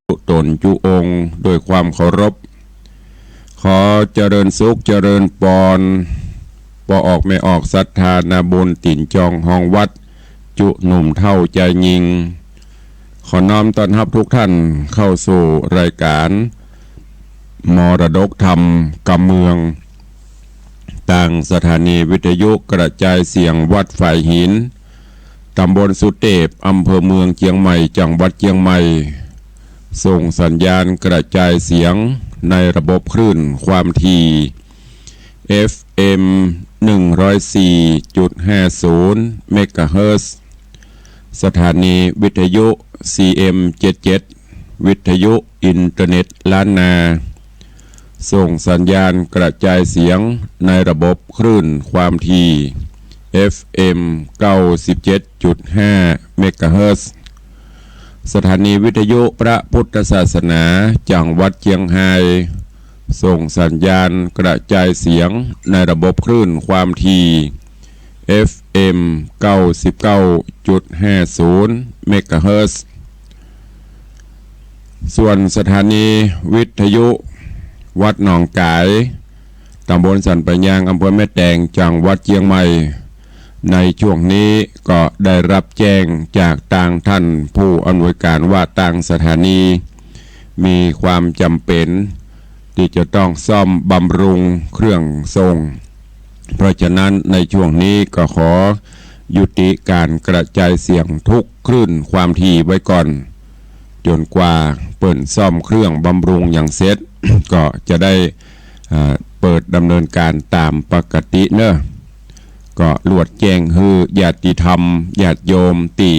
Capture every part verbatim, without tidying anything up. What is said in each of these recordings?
ต๋นจุองค์ ด้วยความเคารพ ขอเจริญสุขเจริญปอน ป้อออกแม่ออกศรัทธานาบุญ ตี๋นจองฮองวัด จุหนุ่มเฒ่าจายญิง ขอน้อมต้อนฮับทุกท่านเข้าสู่รายการมรดกธรรมกำเมือง ตางสถานีวิทยุกระจายเสียงวัดฝายหิน ต๋ำบลสุเตป อำเภอเมืองเจียงใหม่ จังหวัดเจียงใหม่ ส่งสัญญาณกระจายเสียงในระบบคลื่นความถี่ เอฟเอ็ม หนึ่งร้อยสี่จุดห้าศูนย์ เมกะเฮิรตซ์ สถานีวิทยุ ซีเอ็ม เจ็ดเจ็ด วิทยุอินเทอร์เน็ตล้านนา ส่งสัญญาณกระจายเสียงในระบบคลื่นความถี่ เอฟเอ็ม เก้าสิบเจ็ดจุดห้า เมกะเฮิรตซ์ สถานีวิทยุพระพุทธศาสนาจังหวัดเจียงฮาย ส่งสัญญาณกระจายเสียงในระบบคลื่นความถี่ เอฟเอ็ม เก้าสิบเก้าจุดห้าศูนย์ เมกะเฮิรตซ์ ส่วนสถานีวิทยุวัดหนองก๋าย ต๋ำบลสันป่ายยาง อำเภอแม่แตง จังหวัดเจียงใหม่ ในช่วงนี้ก็ได้รับแจ้งจากตางท่านผู้อำนวยการว่าตางสถานีมีความจ๋ำเป๋น ตี้จะต้องซ่อมบำรุงเครื่องส่ง เพราะฉะนั้นในช่วงนี้ก็ขอยุติก๋านกระจายเสียงทุกคลื่นความถี่ไว้ก่อน จ๋นกว่าเปิ้นซ่อมเครื่องบำรุงหยังเสร็จ ก็จะได้ เอ่อ เปิดดำเนินก๋านต๋ามปกติเนาะ ก็ลวดแจ้งหื้อญาติธรรมญาติโยมตี้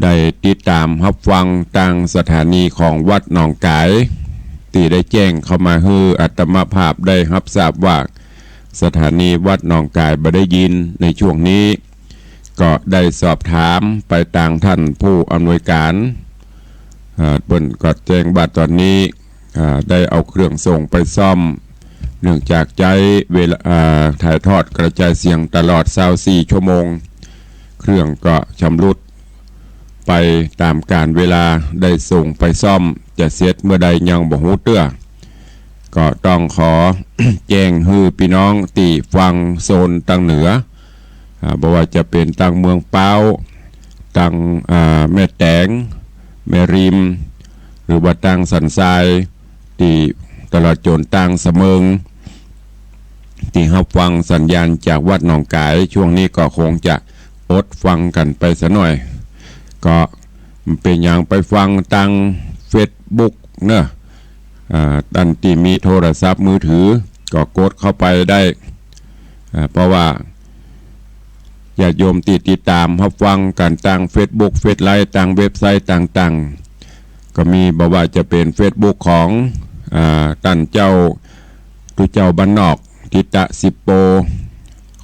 ได้ติดต๋ามฮับฟังตางสถานีของวัดหนองก๋าย ตี้ได้แจ้งเข้ามาหื้ออาตมาภาพได้ฮับทราบว่า สถานีวัดหนองก๋ายบ่ได้ยินในช่วงนี้ ก็ได้สอบถามไปตางท่านผู้อำนวยการ เอ่อ เปิ้นก็แจ้งว่าต๋อนนี้ อ่า ได้เอาเครื่องส่งไปซ่อม เนื่องจากใจ๊เวลา อ่า ถ่ายทอดกระจายเสียงตลอดซาวสี่ชั่วโมง เครื่องก็ชำรุดไปต๋ามกาลเวลา ได้ส่งไปซ่อม จะเสร็จเมื่อใดยังบ่ฮู้เตื้อ ก็ต้องขอ แจ้งหื้อปี้น้องตี้ฟังโซนตางเหนือ อ่า บ่ว่าจะเป๋นตางเมืองป๊าว ตาง อ่า แม่แตง แม่ริม หรือว่าตางสันทราย ตี้ตลอดจ๋นตางสะเมิง ตี้ฮับฟังสัญญาณจากวัดหนองก๋าย ช่วงนี้ก็คงจะอดฟังกั๋นไปสักหน่อย ก็เป๋นหยังไปฟังตางเฟซบุ๊กเนาะ อ่า ต้านตี้มีโทรศัพท์มือถือ ก็กดเข้าไปได้ อ่า เพราะว่าญาติโยมตี้ติดต๋ามฮับฟังกั๋นตางเฟซบุ๊ก เฟซไลฟ์ ตางเว็บไซต์ต่างๆ ก็มี บ่ว่าจะเป๋นเฟซบุ๊กของ อ่า ต้านเจ้า ตุ๊เจ้าบ้านนอก ทิตะสิปโป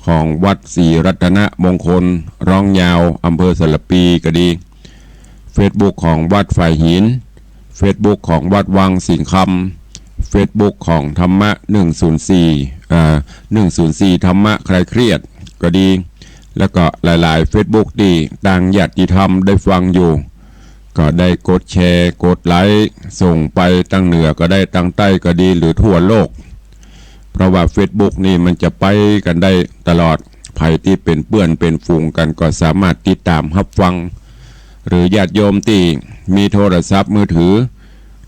ของวัดศรีรัตนมงคล ร้องยาว อำเภอสารภีก็ดี เฟซบุ๊กของวัดฝายหิน เฟซบุ๊กของวัดวังสิงห์คำ เฟซบุ๊กของธรรมะหนึ่งศูนย์สี่ เอ่อ หนึ่งศูนย์สี่ ธรรมะคลายเครียดก็ดี แล้วก็หลายๆ เฟซบุ๊กตี้ตางญาติธรรมได้ฟังอยู่ ก็ได้กดแชร์ กดไลก์ ส่งไปตางเหนือก็ได้ ตางใต้ก็ดี หรือทั่วโลก เพราะว่าเฟซบุ๊กนี่มันจะไปกั๋นได้ตลอด ใผตี้เป๋นเปื้อนเป๋นฝูงกั๋นก็สามารถติดต๋ามฮับฟัง หรือญาติโยมตี้มีโทรศัพท์มือถือ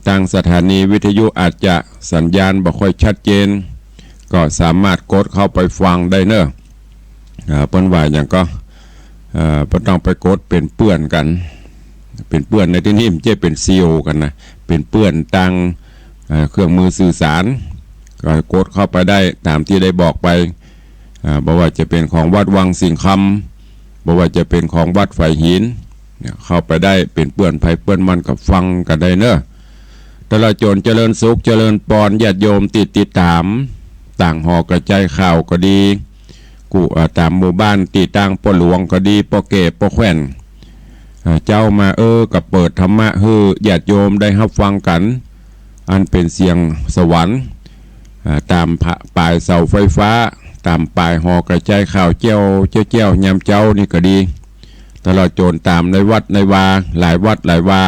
ตางสถานีวิทยุอาจจะสัญญาณบ่ค่อยชัดเจน ก็สามารถกดเข้าไปฟังได้เนาะ อ่า เปิ้นว่าหยังก็ เอ่อ บ่ต้องไปกดเป๋นเปื้อนกั๋น เป๋นเปื้อนในตี้นี่บ่ใจ้เป๋นเสี่ยวกั๋นนะ เป๋นเปื้อนตาง เอ่อ เครื่องมือสื่อสาร ก็กดเข้าไปได้ต๋ามตี้ได้บอกไป อ่า บ่ว่าจะเป๋นของวัดวังสิงห์คำ บ่ว่าจะเป๋นของวัดฝายหิน เนี่ย เข้าไปได้ เป๋นเปื้อนใผเปื้อนมันก็ฟังกั๋นได้เนาะ ตลอดจ๋นเจริญสุขเจริญปอนญาติโยมตี้ติดต๋าม ตางหอกระจายข่าวก็ดี กู้ อ่า ต๋ามหมู่บ้านตี้ตางป้อหลวงก็ดี ป้อแก่ป้อแคว่น อ่า เจ๊ามา เออ ก็เปิดธรรมะหื้อญาติโยมได้ฮับฟังกั๋น อันเป๋นเสียงสวรรค์ อ่า ต๋ามผะ ป๋ายเสาไฟฟ้า ต๋ามป๋ายหอกระจายข่าวแจ้ว แจ้ว แจ้ว ยามเจ๊านี่ก็ดี ตลอดจ๋นต๋ามในวัดในวา หลายวัดหลายวา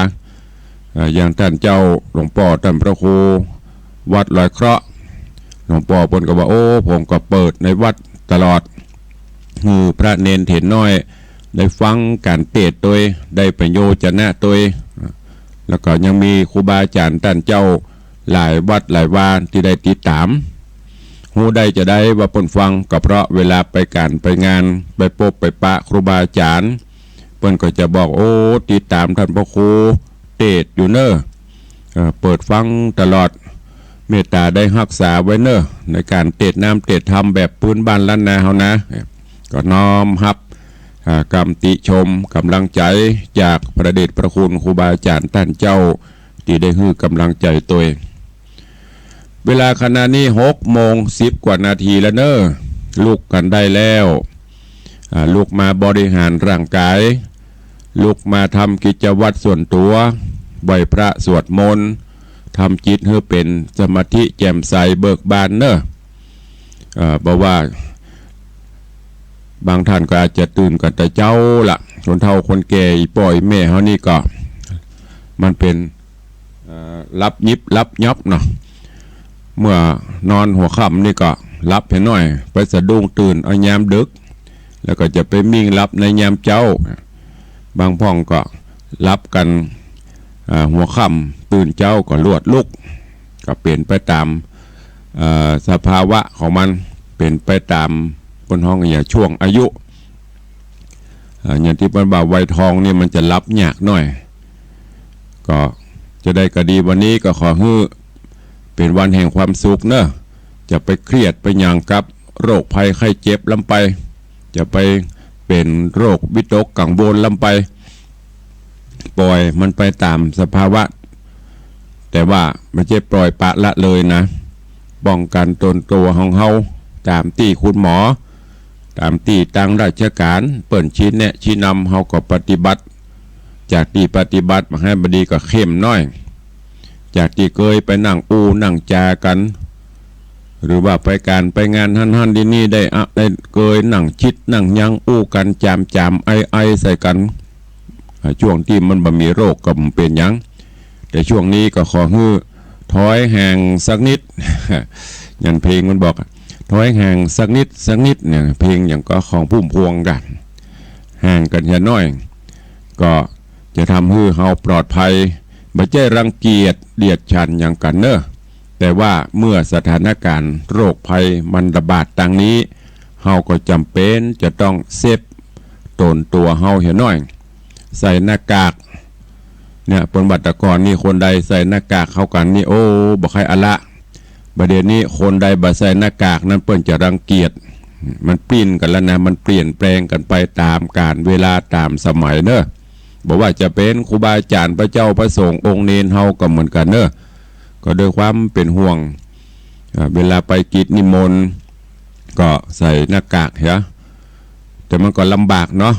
เอ่อ อย่างต้านเจ้าหลวงป้อต้านพระครูวัดลอยเคราะห์ หลวงป้อเปิ้นก็ว่า โอ้ ผมก็เปิดในวัดตลอด หื้อพระเณรเถรน้อยได้ฟังก๋านเตสน์ตวย ได้ประโยชน์จะนะตวย แล้วก็ยังมีครูบาอาจ๋ารย์ต้านเจ้าหลายวัดหลายวาตี้ได้ติดต๋าม ฮู้ได้จาใดว่าเปิ้นฟัง ก็เพราะเวลาไปก๋านไปงาน ไปปบไปปะครูบาอาจ๋ารย์ เปิ้นก็จะบอก โอ้ ติดต๋ามต้านพระครูเตสน์อยู่เน่อ เอ่อ เปิดฟังตลอด เมตต๋าได้ฮักษาไว้เน่อ ในก๋านเตสน์นามเตสน์ธรรมแบบปื้นบ้านล้านนาเฮานะ ก็น้อมฮับ อ่า กำติชมก๋ำลังใจ๋จากพระเดชพระคุณครูบาอาจ๋ารย์ต้านเจ้า ตี้ได้หื้อก๋ำลังใจ๋ตวย เวลาขณะนี้หกโมงสิบกว่านาทีแล้วเน่อ ลุกกั๋นได้แล้ว อ่า ลุกมาบริหารร่างก๋าย ลุกมาทำกิจวัตรส่วนตั๋ว ไหว้พระสวดมนต์ ทำจิตหื้อเป๋นสมาธิแจ่มใสเบิกบานเน่อ เอ่อ บ่ว่า บางต้านก็อาจจะตื่นกั๋นแต่เจ๊าละ คนเฒ่าคนแก่ อี่ป้ออี่แม่เฮานี่ก็ มันเป๋น เอ่อ หลับหยิบหลับหยอบเนาะ เมื่อนอนหัวค่ำนี่ก็หลับเหียน้อย ไปสะดุ้งตื่นเอายามดึก แล้วก็จะไปมิ่งหลับในยามเจ๊า บางพ่องก็หลับกั๋น อ่า หัวค่ำ ตื่นเจ๊าก็ลวดลุก ก็เป๋นไปต๋าม เอ่อ สภาวะของมัน เป๋นไปต๋าม เปิ้นฮ้องอะหยัง ช่วงอายุ อ่า อย่างตี้เปิ้นว่าวัยทองนี่มันจะหลับยากหน้อย ก็จาใดก็ดี วันนี้ก็ขอหื้อเป๋นวันแห่งความสุขเน่อ จะไปเครียดไปหยังกับโรคภัยไข้เจ็บล้ำไป จะไปเป๋นโรควิตกกังวลล้ำไป ปล่อยมันไปต๋ามสภาวะ แต่ว่าบ่ใจ้ปล่อยปละละเลยนะ ป้องกั๋นตนตั๋วของเฮา ต๋ามตี้คุณหมอ ต๋ามตี้ตางราชก๋านเปิ้นชี้แนะชี้นำ เฮาก็ปฏิบัติ จากตี้ปฏิบัติบ่าหื้อบ่ดีก็เข้มหน้อย จากตี้เกยไปนั่งอู้นั่งจ๋ากั๋น หรือว่าไปก๋านไปงานหั้นหั้นตี้นี่ได้อะ ได้เกยนั่งจิดนั่งยังอู้กั๋น จ๋ามจ๋ามไอไอใส่กั๋น อ่า ช่วงตี้มันบ่มีโรคก็บ่เป๋นหยัง แต่ช่วงนี้ก็ขอหื้อถอยห่างสักนิด อย่างเพลงมันบอกอะ ถอยห่างสักนิดสักนิดเนี่ย เพลงอย่างก็ของพุ่มพวงกั๋น ห่างกั๋นเหียน้อย ก็จะทำหื้อเฮาปลอดภัย บ่ใจ้รังเกียจเดียดฉันหยังกั๋นเน่อ แต่ว่าเมื่อสถานก๋ารณ์โรคภัยมันระบาดตางนี้ เฮาก็จ๋ำเป๋นจะต้องเซฟตนตั๋วเฮาเหียน้อย ใส่หน้ากาก เนี่ย เปิ้นว่าแต่ก่อนนี่คนใดใส่หน้ากากเข้ากั๋นนี่ โอ้ บ่ใค่อะละ บ่าเดี่ยวนี้คนใดบ่ใส่หน้ากากนั้นเปิ้นจะรังเกียจ มันปิ้นกั๋นแล้วนะ มันเปลี่ยนแปลงกั๋นไปต๋ามกาลเวลาต๋ามสมัยเน่อ บ่ว่าจะเป๋นครูบาอาจ๋ารย์ พระเจ้าพระสงฆ์ องค์เณรเฮาก็เหมือนกั๋นเน่อ ก็ด้วยความเป๋นห่วง อ่า เวลาไปกิจนิมนต์ก็ใส่หน้ากากเหีย แต่มันก็ลำบากเนาะ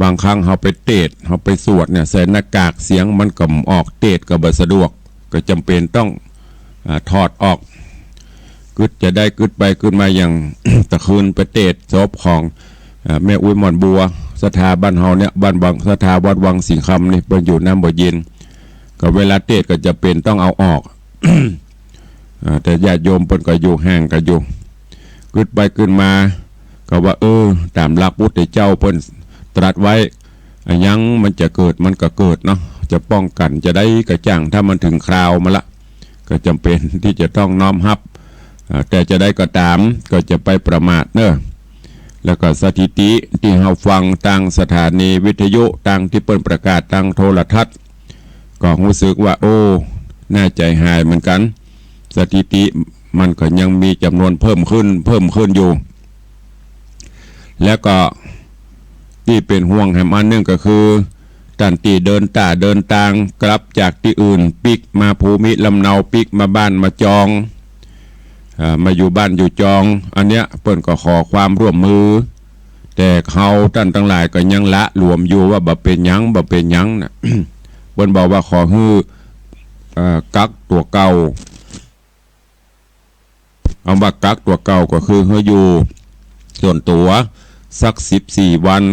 บางครั้งเฮาไปเตสน์ เฮาไปสวดเนี่ย ใส่หน้ากากเสียงมันก็บ่ออก เตสน์ก็บ่สะดวก ก็จ๋ำเป๋นต้อง อ่า ถอดออก กึ๊ดจาใดกึ๊ดไปกึ๊ดมา อย่าง ตะคืนไปเตสน์ศพของ อ่า แม่อุ๊ยหม่อนบัว ศรัทธาบ้านเฮาเนี่ย บ้านวัง ศรัทธาวัดวังสิงห์คำนี่ เปิ้นอยู่น้ำบ่อเย็น ก็เวลาเตสน์ก็จ๋ำเป๋นต้องเอาออก อ่า แต่ญาติโยมเปิ้นก็อยู่ห่างกั๋นอยู่ กึ๊ดไปกึ๊ดมา ก็ว่า เออ ต๋ามหลักพุทธเจ้าเปิ้นตรัสไว้ อะหยังมันจะเกิดมันก็เกิดเนาะ จะป้องกั๋นจาใดก็จ้าง ถ้ามันเถิงคราวมาละ ก็จ๋ำเป๋นตี้จะต้องน้อมฮับ อ่า แต่จาใดก็ต๋าม ก็จะไปประมาทเน่อ แล้วก็สถิติตี้เฮาฟังตางสถานีวิทยุ ตางตี้เปิ้นประกาศตางโทรทัศน์ ก็ฮู้สึกว่า โอ้ น่าใจ๋หายเหมือนกั๋น สถิติมันก็ยังมีจ๋ำนวนเพิ่มขึ้น เพิ่มขึ้นอยู่ แล้วก็ตี้เป๋นห่วงแหมอันนึ่งก็คือ ต้านตี้เดินต้าเดินตาง กลับจากตี้อื่น ปิ๊กมาภูมิลำเนา ปิ๊กมาบ้านมาจอง อ่า มาอยู่บ้านอยู่จอง อันเนี้ยเปิ้นก็ขอความร่วมมือ แต่เฮาต้านตังหลายก็ยังหละหลวมอยู่ว่าบ่เป๋นหยัง บ่เป๋นหยังนะ เปิ้นบอกว่าขอหื้อ เอ่อ กักตั๋วเก่า อำว่ากักตั๋วเก่าก็คือหื้ออยู่ส่วนตั๋วสักสิบสี่วัน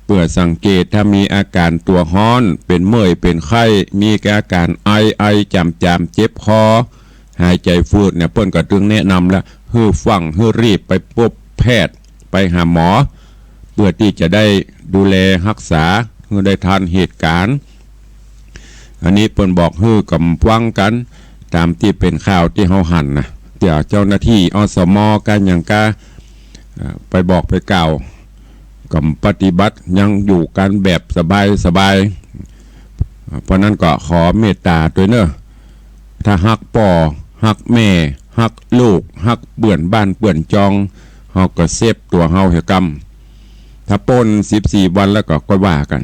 เปื้อสังเกตถ้ามีอาก๋านตั๋วฮ้อน เป๋นเมื่อยเป๋นไข้ มีอาก๋านไอ ไอจ๋ำๆ เจ็บคอ หายใจ๋ฝืดเนี่ย เปิ้นก็ตึงแนะนำละ หื้อฟั่ง หื้อรีบไปปบแพทย์ ไปหาหมอ เปื้อตี้จะได้ดูแลฮักษา หื้อได้ทันเหตุก๋ารณ์ อันนี้เปิ้นบอกหื้อก่ำฟังกั๋น ต๋ามตี้เป๋นข่าวตี้เฮาหันนะ เดี๋ยวเจ้าหน้าตี้ อสม กาหยังกา เอ่อ ไปบอกไปกล่าว ก่ำปฏิบัติ ยังอยู่กั๋นแบบสบายๆ เพราะนั้นก็ขอเมตต๋าตวยเน่อ ถ้าฮักป้อ ฮักแม่ ฮักลูก ฮักเปื้อนบ้านเปื้อนจอง เฮาก็เซฟตั๋วเฮาเหียกำ ถ้าป๊นสิบสี่วันแล้วก็ ก็ว่ากั๋น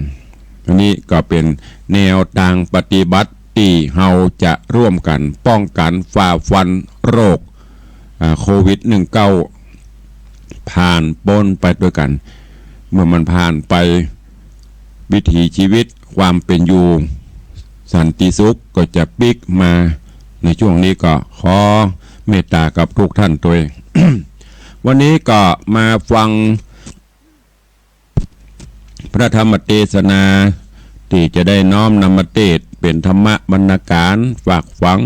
อันนี้ก็เป๋นแนวตางปฏิบัติตี้เฮาจะร่วมกั๋นป้องกั๋นฝ่าฟันโรค อ่า โควิดหนึ่งเก้า ผ่านป๊นไปตวยกั๋น เมื่อมันผ่านไป วิถีชีวิตความเป๋นอยู่ สันติสุขก็จะปิ๊กมา ในช่วงนี้ก็ขอเมตต๋ากับทุกท่านตวย วันนี้ก็มาฟัง พระธรรมเตสนา ตี้จะได้น้อมนำมาเตสน์เป๋นธรรมบรรณาก๋านฝากฝัง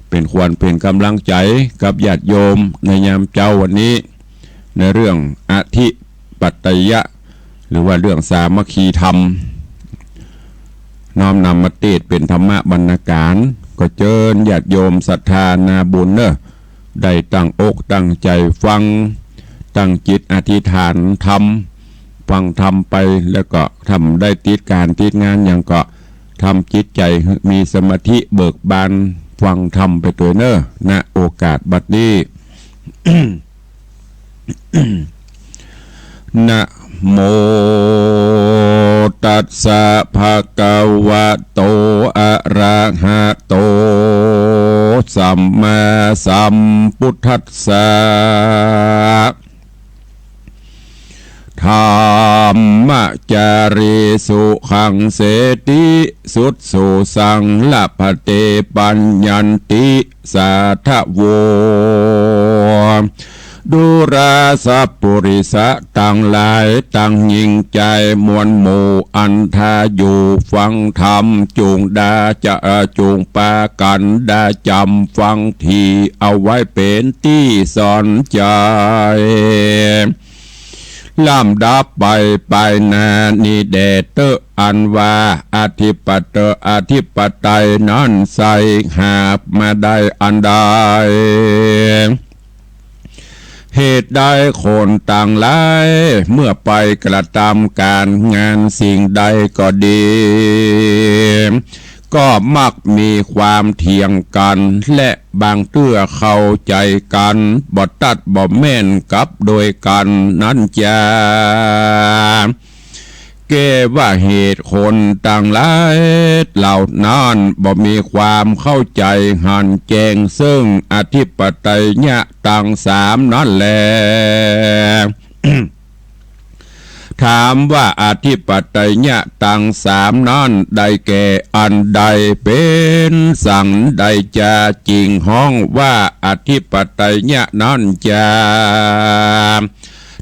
เป๋นขวัญเป๋นก๋ำลังใจ๋กับญาติโยมในยามเจ๊าวันนี้ ในเรื่องอธิปัตตยะ หรือว่าเรื่องสามัคคีธรรม น้อมนำมาเตสน์เป๋นธรรมบรรณาก๋าน ก็เจิญญาติโยมศรัทธานาบุญเน่อ ได้ตั้งอกตั้งใจ๋ฟัง ตั้งจิตอธิษฐานธรรม ฟังธรรมไป แล้วก็ถ้าบ่ได้ติดก๋านติดงานหยังก็ ทำจิตใจ๋หื้อมีสมาธิเบิกบาน ฟังธรรมไปตวยเน่อ ณ โอกาสบัดนี้ นะโม ตัสสะ ภะคะวะโต อะระหะโต สัมมาสัมพุทธัสสะ ธัมมะจารีสุขังเสติ สุดสูสัง ลพะเต ปัญญันติ สาธะโว ดูราสัปปุริสะตังหลาย ตังญิงใจ๋มวลหมู่ อันทาอยู่ฟังธรรม จุ่งดาจะ จุ่งปากั๋นดาจ๋ำฟัง ถี่เอาไว้เป๋นตี้สอนใจ๋ ลำดับไปไปหน้านี้แด่เต๊อะ อันว่าอธิปัตเตอ อธิปไตยนั้นใส่หามาได้อันใด เหตุใดคนตังหลาย เมื่อไปกระตำก๋านงานสิ่งใดก็ดี ก็มักมีความเถียงกั๋น และบางเตื้อเข้าใจ๋กั๋น บ่ตัดบ่แม่นกับโดยกั๋นนั้นจา แก้ว่าเหตุคนตังหลายเหล่านั้นบ่มีความเข้าใจ๋หันแจ้งซึ่งอธิปไตยะตังสามนั้นแล ถามว่าอธิปไตยะตังสามนั้นได้แก่อันใด เป๋นสันใดจา จึงฮ้องว่าอธิปไตยะนั้นจา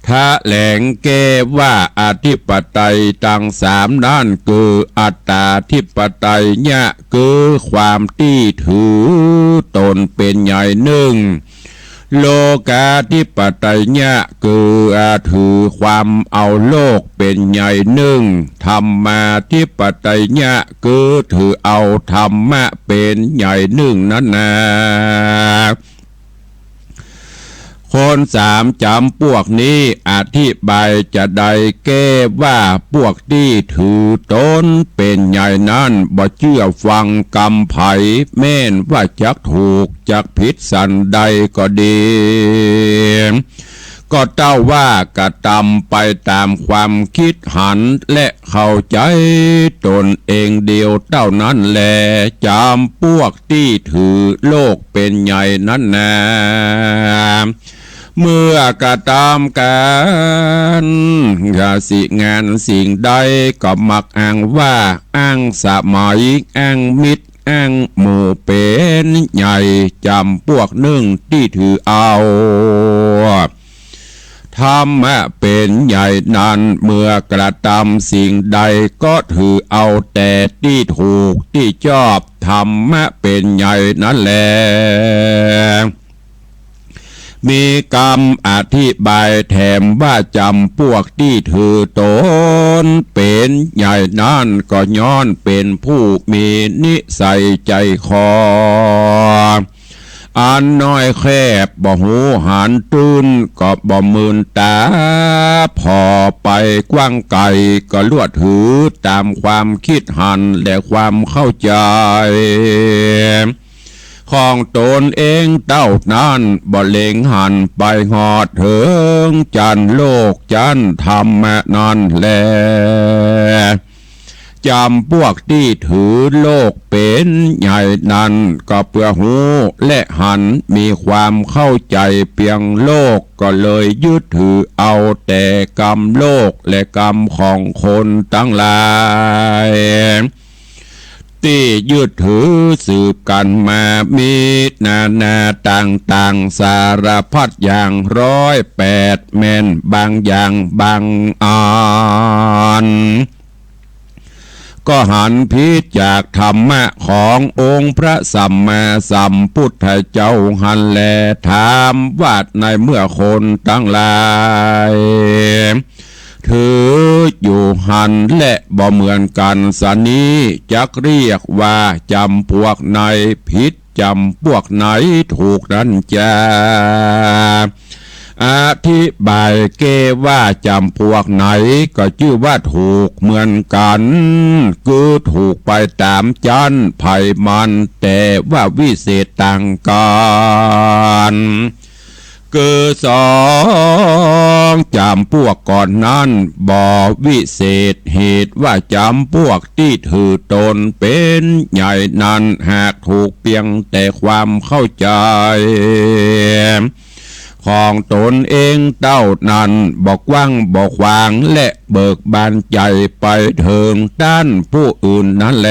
ถะแหลงแก้ว่าอธิปไตยตังสามนั้นคืออัตตาธิปไตยะ คือความตี้ถือตนเป๋นใหญ่นึ่ง โลกาธิปไตยะ คือถือความเอาโลกเป๋นใหญ่นึ่ง ธัมมาธิปไตยะ คือถือเอาธรรมะเป๋นใหญ่นึ่งนั้นนา คนสามจ๋ำปวกนี้อธิบายจะได้แก้ว่า ปวกตี้ถือตนเป๋นใหญ่นั้นบ่เจื้อฟังกำใผ แม่นว่าจักถูกจักผิดสันใดก็ดี ก็เต้าว่ากระตำไปต๋ามความกึ๊ดหันและเข้าใจ๋ตนเองเดียวเต้านั้นแล จ๋ำปวกตี้ถือโลกเป๋นใหญ่นั้นนา เมื่อกระตำก๋าน กสิงานสิ่งใดก็มักอ้างว่า อ้างสมัย อ้างมิตร อ้างหมู่เป๋นใหญ่ จ๋ำปวกนึ่งตี้ถือเอา ธรรมะเป๋นใหญ่นั้น เมื่อกระตำสิ่งใด ก็ถือเอาแต่ตี้ถูกตี้จอบ ธรรมะเป๋นใหญ่นั้นแล มีกำอธิบายแถมว่า จ๋ำปวกตี้ถือต๋นเป๋นใหญ่นั้น ก็ย้อนเป๋นผู้มีนิสัยใจ๋คอ อันน้อยแคบ บ่ฮู้หันตื้น ก็บ่มืนต๋า ผ่อไปกว้างไก๋ ก็ลวดถือต๋ามความกึ๊ดหันและความเข้าใจ๋ ของต๋นเองเต้านั้น บ่เล็งหันไปฮอดเถิงจั๊นโลกจั๊นธรรมะนั้นแล จ๋ำปวกตี้ถือโลกเป๋นใหญ่นั้น ก็เปื้อฮู้และหัน มีความเข้าใจ๋เปียงโลก ก็เลยยึดถือเอาแต่กำโลกและกำของคนตังหลาย ตี้ยึดถือสืบกั๋นมา มีนานาต่างๆ สารพัดอย่างร้อยแปด แม่นบางอย่างบางอัน ก็หันผิดจากธรรมะขององค์พระสัมมาสัมพุทธเจ้าหั้นแล ถามว่าในเมื่อคนตังหลาย ถืออยู่หั้นและบ่เหมือนกั๋นสันนี้ จักเรียกว่าจ๋ำปวกไหนผิด จ๋ำปวกไหนถูกนั้นจา อธิบายแก้ว่าจ๋ำปวกไหนก็จื้อว่าถูกเหมือนกั๋น คือถูกไปต๋ามจั๊นไผมัน แต่ว่าวิเศษต่างกั๋น คือสองจ๋ำปวกก่อนนั้นบ่วิเศษ เหตุว่าจ๋ำปวกตี้ถือต๋นเป๋นใหญ่นั้น หากถูกเปียงแต่ความเข้าใจ๋ ของต๋นเองเต้านั้น บ่กว้างบ่ขวาง และเบิกบานใจ๋ไปเถิงต้านผู้อื่นนั้นแล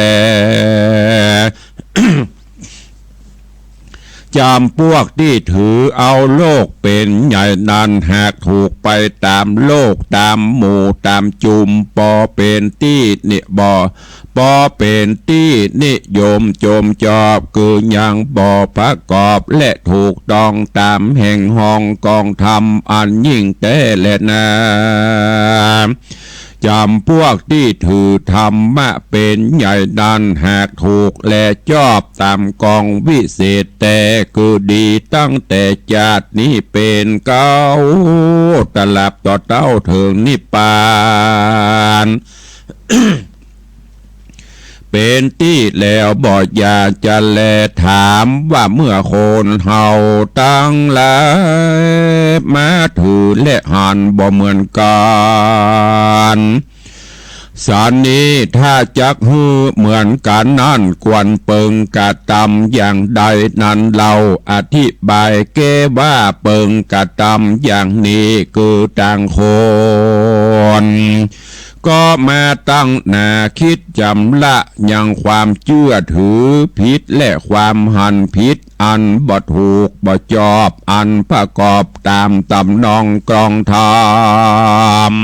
จ๋ำปวกตี้ถือเอาโลกเป๋นใหญ่นั้น หากถูกไปต๋ามโลกต๋ามหมู่ต๋ามจุม ปอเป๋นตี้นิ บ่ ปอเป๋นตี้นิยมจมจอบ คือยังบ่ประกอบและถูกต้องต๋ามแห่งห้องกองธรรมอันยิ่งแต๊แลนา จ๋ำปวกตี้ถือธรรมะเป๋นใหญ่นั้น หากถูกและจอบต๋ามกองวิเศษแต๊ คือดีตั้งแต่จาตินี้เป๋นเก๊า ตราบต่อเต้าเถิงนิพพาน เป๋นตี้แล้วบ่อย่าจะแล ถามว่าเมื่อคนเฮาตังหลาย มาถือและหันบ่เหมือนกั๋นสันนี้ ถ้าจักหื้อเหมือนกั๋นนั้น ควรเปิงกระตำอย่างใดนั้นเล่า อธิบายแก้ว่าเปิงกระตำอย่างนี้ คือต่างคน ก็มาตั้งหน้าคิดจ๋ำละยังความเจื้อถือผิดและความหันผิด อันบ่ถูกบ่จอบ อันประกอบต๋ามตำนองกองธรรม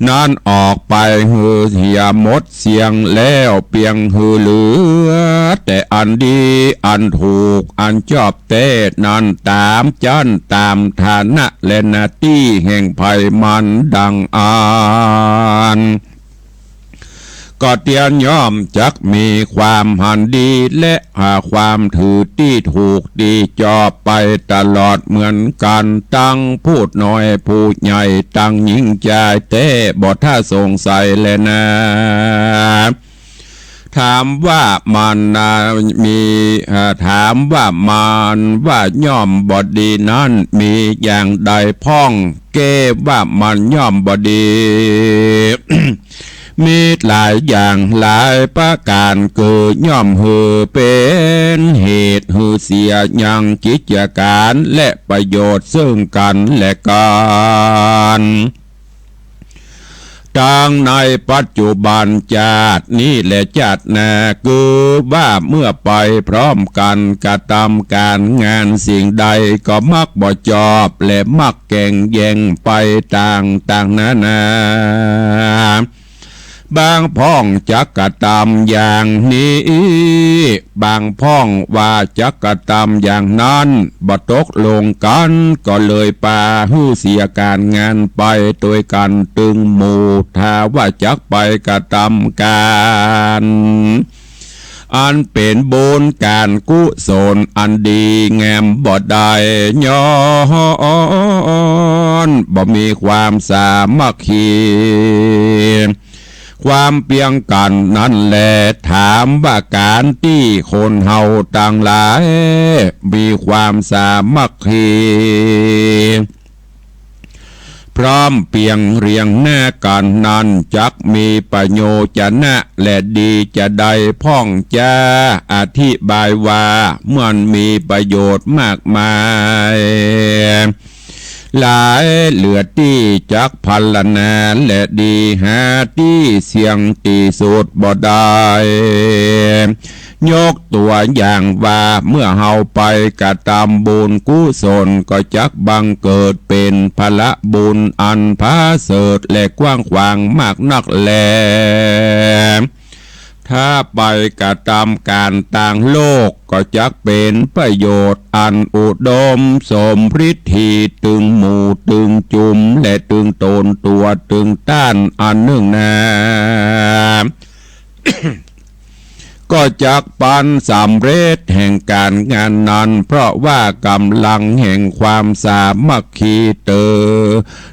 นั้นออกไปหื้อเหียหมดเสี้ยงแล้ว เปียงหื้อเหลือแต่อันดีอันถูกอันจอบแต๊นั้น ต๋ามจั๊นต๋ามฐานะและหน้าตี้แห่งไผมันดังอั้น ก็เตียนย่อมจักมีความหันดีและหาความถือตี้ถูกตี้จอบไปตลอดเหมือนกั๋น ตังผู้น้อยผู้ใหญ่ ตังญิงจายแต๊บ่ถ้าสงสัยแลนา ถามว่ามันนา มี เอ่อ ถามว่ามันว่าย่อมบ่ดีนั้น มีอย่างใดพ่อง แก้ว่ามันย่อมบ่ดี มีหลายอย่างหลายประก๋าน คือย่อมหื้อเป๋นเหตุหื้อเสียยังกิจก๋านและประโยชน์เซิ่งกั๋นและกั๋น ตังในปัจจุบันจาตินี้และจาติหน้า คือว่าเมื่อไปพร้อมกั๋นกระตำก๋านงานสิ่งใดก็มักบ่จอบและมักแก่งแย่งไปต่างๆ นานา บางพ่องจักกระตำอย่างนี้ บางพ่องว่าจักกระตำอย่างนั้น บ่ตกลงกั๋น ก็เลยปาหื้อเสียก๋านงานไปตวยกั๋นตึงหมู่ ถ้าว่าจักไปกระตำก๋าน อันเป๋นบุญก๋านกุศลอันดีงามบ่ได้ ย้อนบ่มีความสามัคคี ความเปียงกั๋นนั้นแล ถามว่าก๋านตี้คนเฮาตังหลายมีความสามัคคี พร้อมเปียงเรียงหน้ากั๋นนั้น จักมีประโยชน์จะนะและดีจะได้พ่องจ้า อธิบายว่ามันมีประโยชน์มากมาย หลายเหลือตี้จักพรรณนาและดีหาตี้เสี้ยงตี้สุดบ่ได้ ยกตั๋วอย่างว่าเมื่อเฮาไปกระตำบุญกุศล ก็จักบังเกิดเป๋นผละบุญอันผาเสริฐและกว้างขวางมากนักแล ถ้าไปกระตำก๋านตางโลก ก็จักเป๋นประโยชน์อันอุดมสมปริตถีตึงหมู่ตึงจุม และตึงต๋นตั๋วตึงต้านอันนึ่งนา ก็จักปันสำเร็จแห่งก๋านงานนั้น เพราะว่ากำลังแห่งความสามัคคีเตอ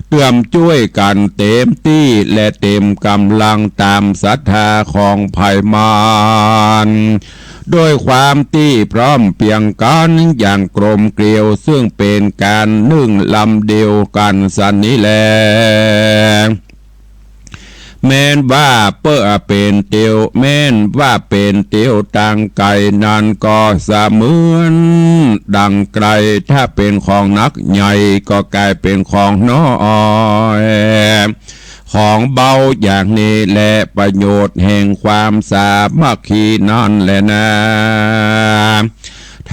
เตื้อมจ้วยกั๋นเต๋มตี้และเต๋มก๋ำลังต๋ามศรัทธาของใผมัน ด้วยความตี้พร้อมเปียงกั๋นอย่างกลมเกลียว ซึ่งเป๋นก๋านนึ่งลำเดียวกั๋นสันนี้แล แม้นว่าเป๋นเตียว แม้นว่าเป๋นเตียวตางไก๋นั้นก็เสมือนดั่งไก๋ ถ้าเป๋นของหนักใหญ่ก็ก๋ายเป๋นของน้อย ของเบาอย่างนี้แล ประโยชน์แห่งความสามัคคีนั้นแลนา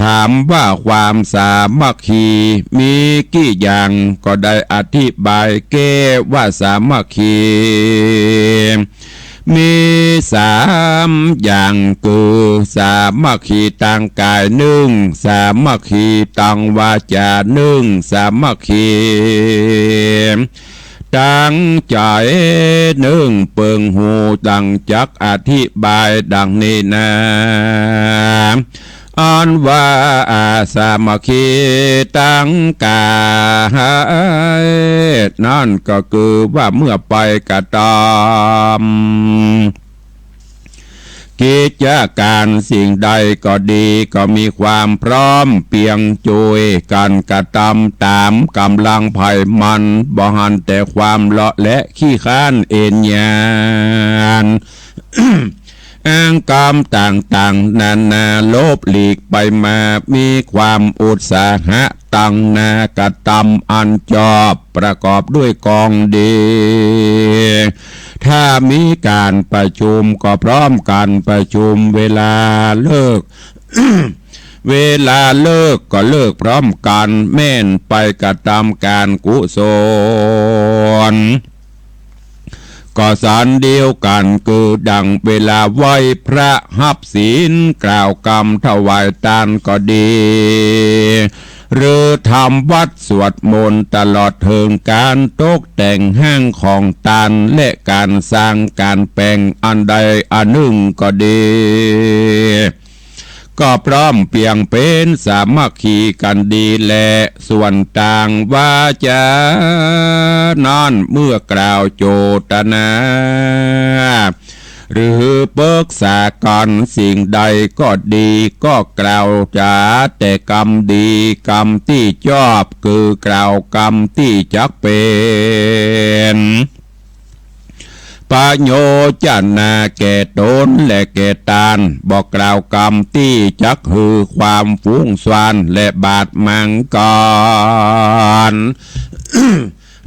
ถามว่าความสามัคคีมีกี่อย่าง ก็ได้อธิบายแก้ว่าสามัคคีมีสามอย่าง คือสามัคคีตางก๋ายนึ่ง สามัคคีตางวาจ๋านึ่ง สามัคคีตางใจ๋นึ่ง เปิงฮู้ดั่งจักอธิบายดั่งนี้นา อันว่าอาสามัคคีตางก๋ายนั้นก็คือว่าเมื่อไปกระตำกิจก๋านสิ่งใดก็ดี ก็มีความพร้อมเปียงจ้วยกั๋นกระตำต๋ามก๋ำลังใผมัน บ่หันแต่ความเลาะและขี้ค้านเอนยาน อ้างกำต่างๆ นานา หลบหลีกไปมา มีความอุตสาหะตางหน้ากระตำอันจอบ ประกอบด้วยกองดี ถ้ามีก๋านประชุมก็พร้อมกั๋นประชุม เวลาเลิก เวลาเลิกก็เลิกพร้อมกั๋น แม้นไปกระตำก๋านกุศล ก็สันเดียวกั๋น คือดั่งเวลาไหว้พระ ฮับศีล กล่าวกำถวายตานก็ดี หรือทำวัตรสวดมนต์ ตลอดเถิงก๋านตกแต่งห้างของตาน และก๋านสร้างก๋านแป๋งอันใดอันนึ่งก็ดี ก็พร้อมเปียงเป๋นสามัคคีกั๋นดีแล ส่วนตางวาจ๋านั้น เมื่อกล่าวโจตนา หรือปรึกษากั๋นสิ่งใดก็ดี ก็กล่าวจ๋าแต่กำดี กำตี้จอบ คือกล่าวกำตี้จักเป๋น ประโยชน์จะนาแก่ต๋นและแก่ตาน บ่กล่าวกำตี้จักหื้อความฟุ้งซ่านและบาดหมางกั๋น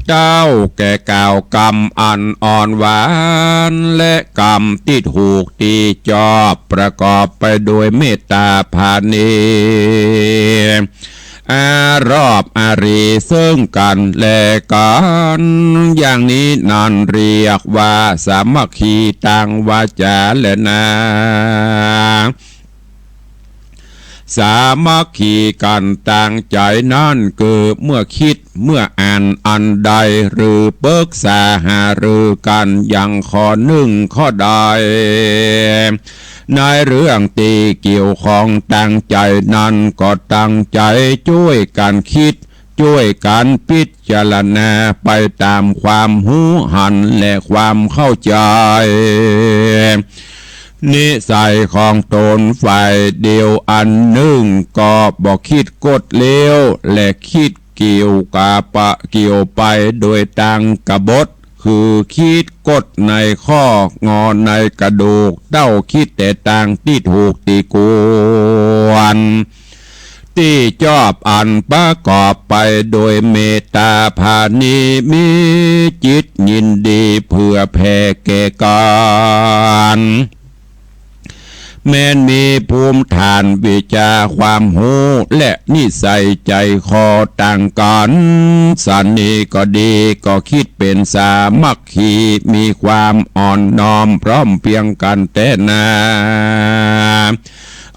เจ้าแก่กล่าวกำอันอ่อนหวาน และกำตี้ถูกตี้จอบ ประกอบไปโดยเมตตาผาณี อารอบอารีซึ่งกั๋นและกั๋น อย่างนี้นั้นเรียกว่าสามัคคีตางวาจาแลนา สามัคคีกั๋นตางใจ๋นั้น คือเมื่อคิดเมื่ออ่านอันใด หรือปรึกษาหารือกั๋นอย่างข้อนึ่งข้อใด ในเรื่องตี้เกี่ยวข้องตางใจ๋นั้น ก็ตั้งใจ๋จ้วยกั๋นคิด จ้วยกั๋นพิจารณาไปต๋ามความฮู้หันและความเข้าใจ๋ นิสัยของต๋นฝ่ายเดียวอันนึ่ง ก็บ่คิดกดเลี้ยว และคิดเกี่ยวกับปะ เกี่ยวไปโดยตางกบฏ คือคิดกดในข้องอในกระดูก เต้าคิดแต่ตางตี้ถูกตี้ควร ตี้จอบอันประกอบไปโดยเมตตาผาณี มีจิตยินดีเผื่อแผ่แก่กั๋น แม้นมีภูมิฐานวิชาความฮู้ และนิสัยใจ๋คอต่างกั๋นสันนี้ก็ดี ก็คิดเป๋นสามัคคี มีความอ่อนน้อมพร้อมเพรียงกั๋นแต๊นา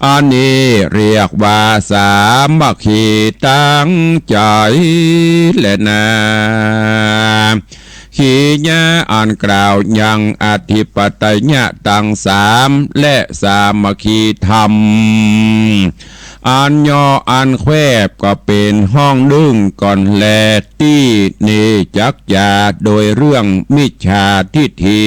อันนี้เรียกว่าสามัคคีตางใจ๋แลนา ขีญะอันกล่าวยังอธิปไตยะตังสาม และสามัคคีธรรม อันย่ออันแควบก็เป๋นห้องนึ่งก่อนแล ตี้นี้จักจาโดยเรื่องมิจฉาทิฏฐิ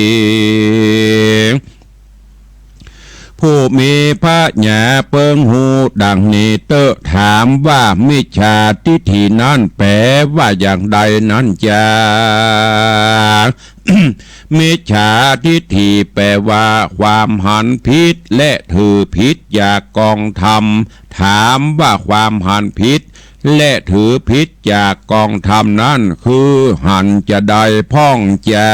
ผู้มีผญาเปิงฮู้ดังนี้เต๊อะ ถามว่ามิจฉาทิฏฐินั้นแป๋ว่าอย่างใดนั้นจา มิจฉาทิฏฐิแป๋ว่าความหันผิดและถือผิดจากกองธรรม ถามว่าความหันผิดและถือผิดจากกองธรรมนั้น คือหันจาใดพ่องจา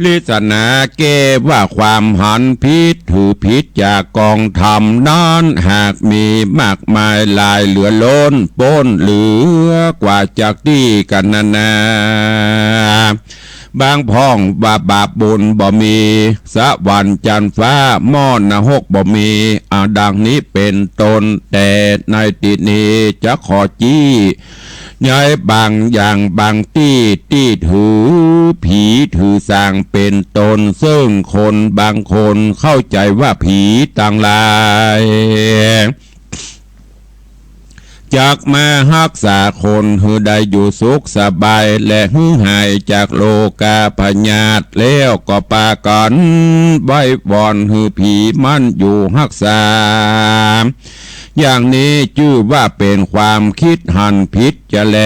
ลิสนาแก้ว่าความหันผิดถือผิดจากกองธรรมนั้นหากมีมากมายหลายเหลือล้นป๊นเหลือกว่าจากตี้กัณณา บางพ่องว่าบาปบุญบ่มี สวรรค์จันทร์ฟ้าหม้อนรกบ่มี อาดังนี้เป๋นต้น แต่ในตี้นี้จะขอจี้ ในบางอย่างบางตี้ ตี้ถือผีถือสางเป๋นต้น ซึ่งคนบางคนเข้าใจ๋ว่าผีตังหลาย จักมาฮักษาคนหื้อได้อยู่สุขสบาย และหื้อหายจากโรคาพยาธิ แล้วก็ปากั๋นไหว้วอนหื้อผีมันอยู่ฮักษา อย่างนี้จื้อว่าเป๋นความคิดหันผิดจาแล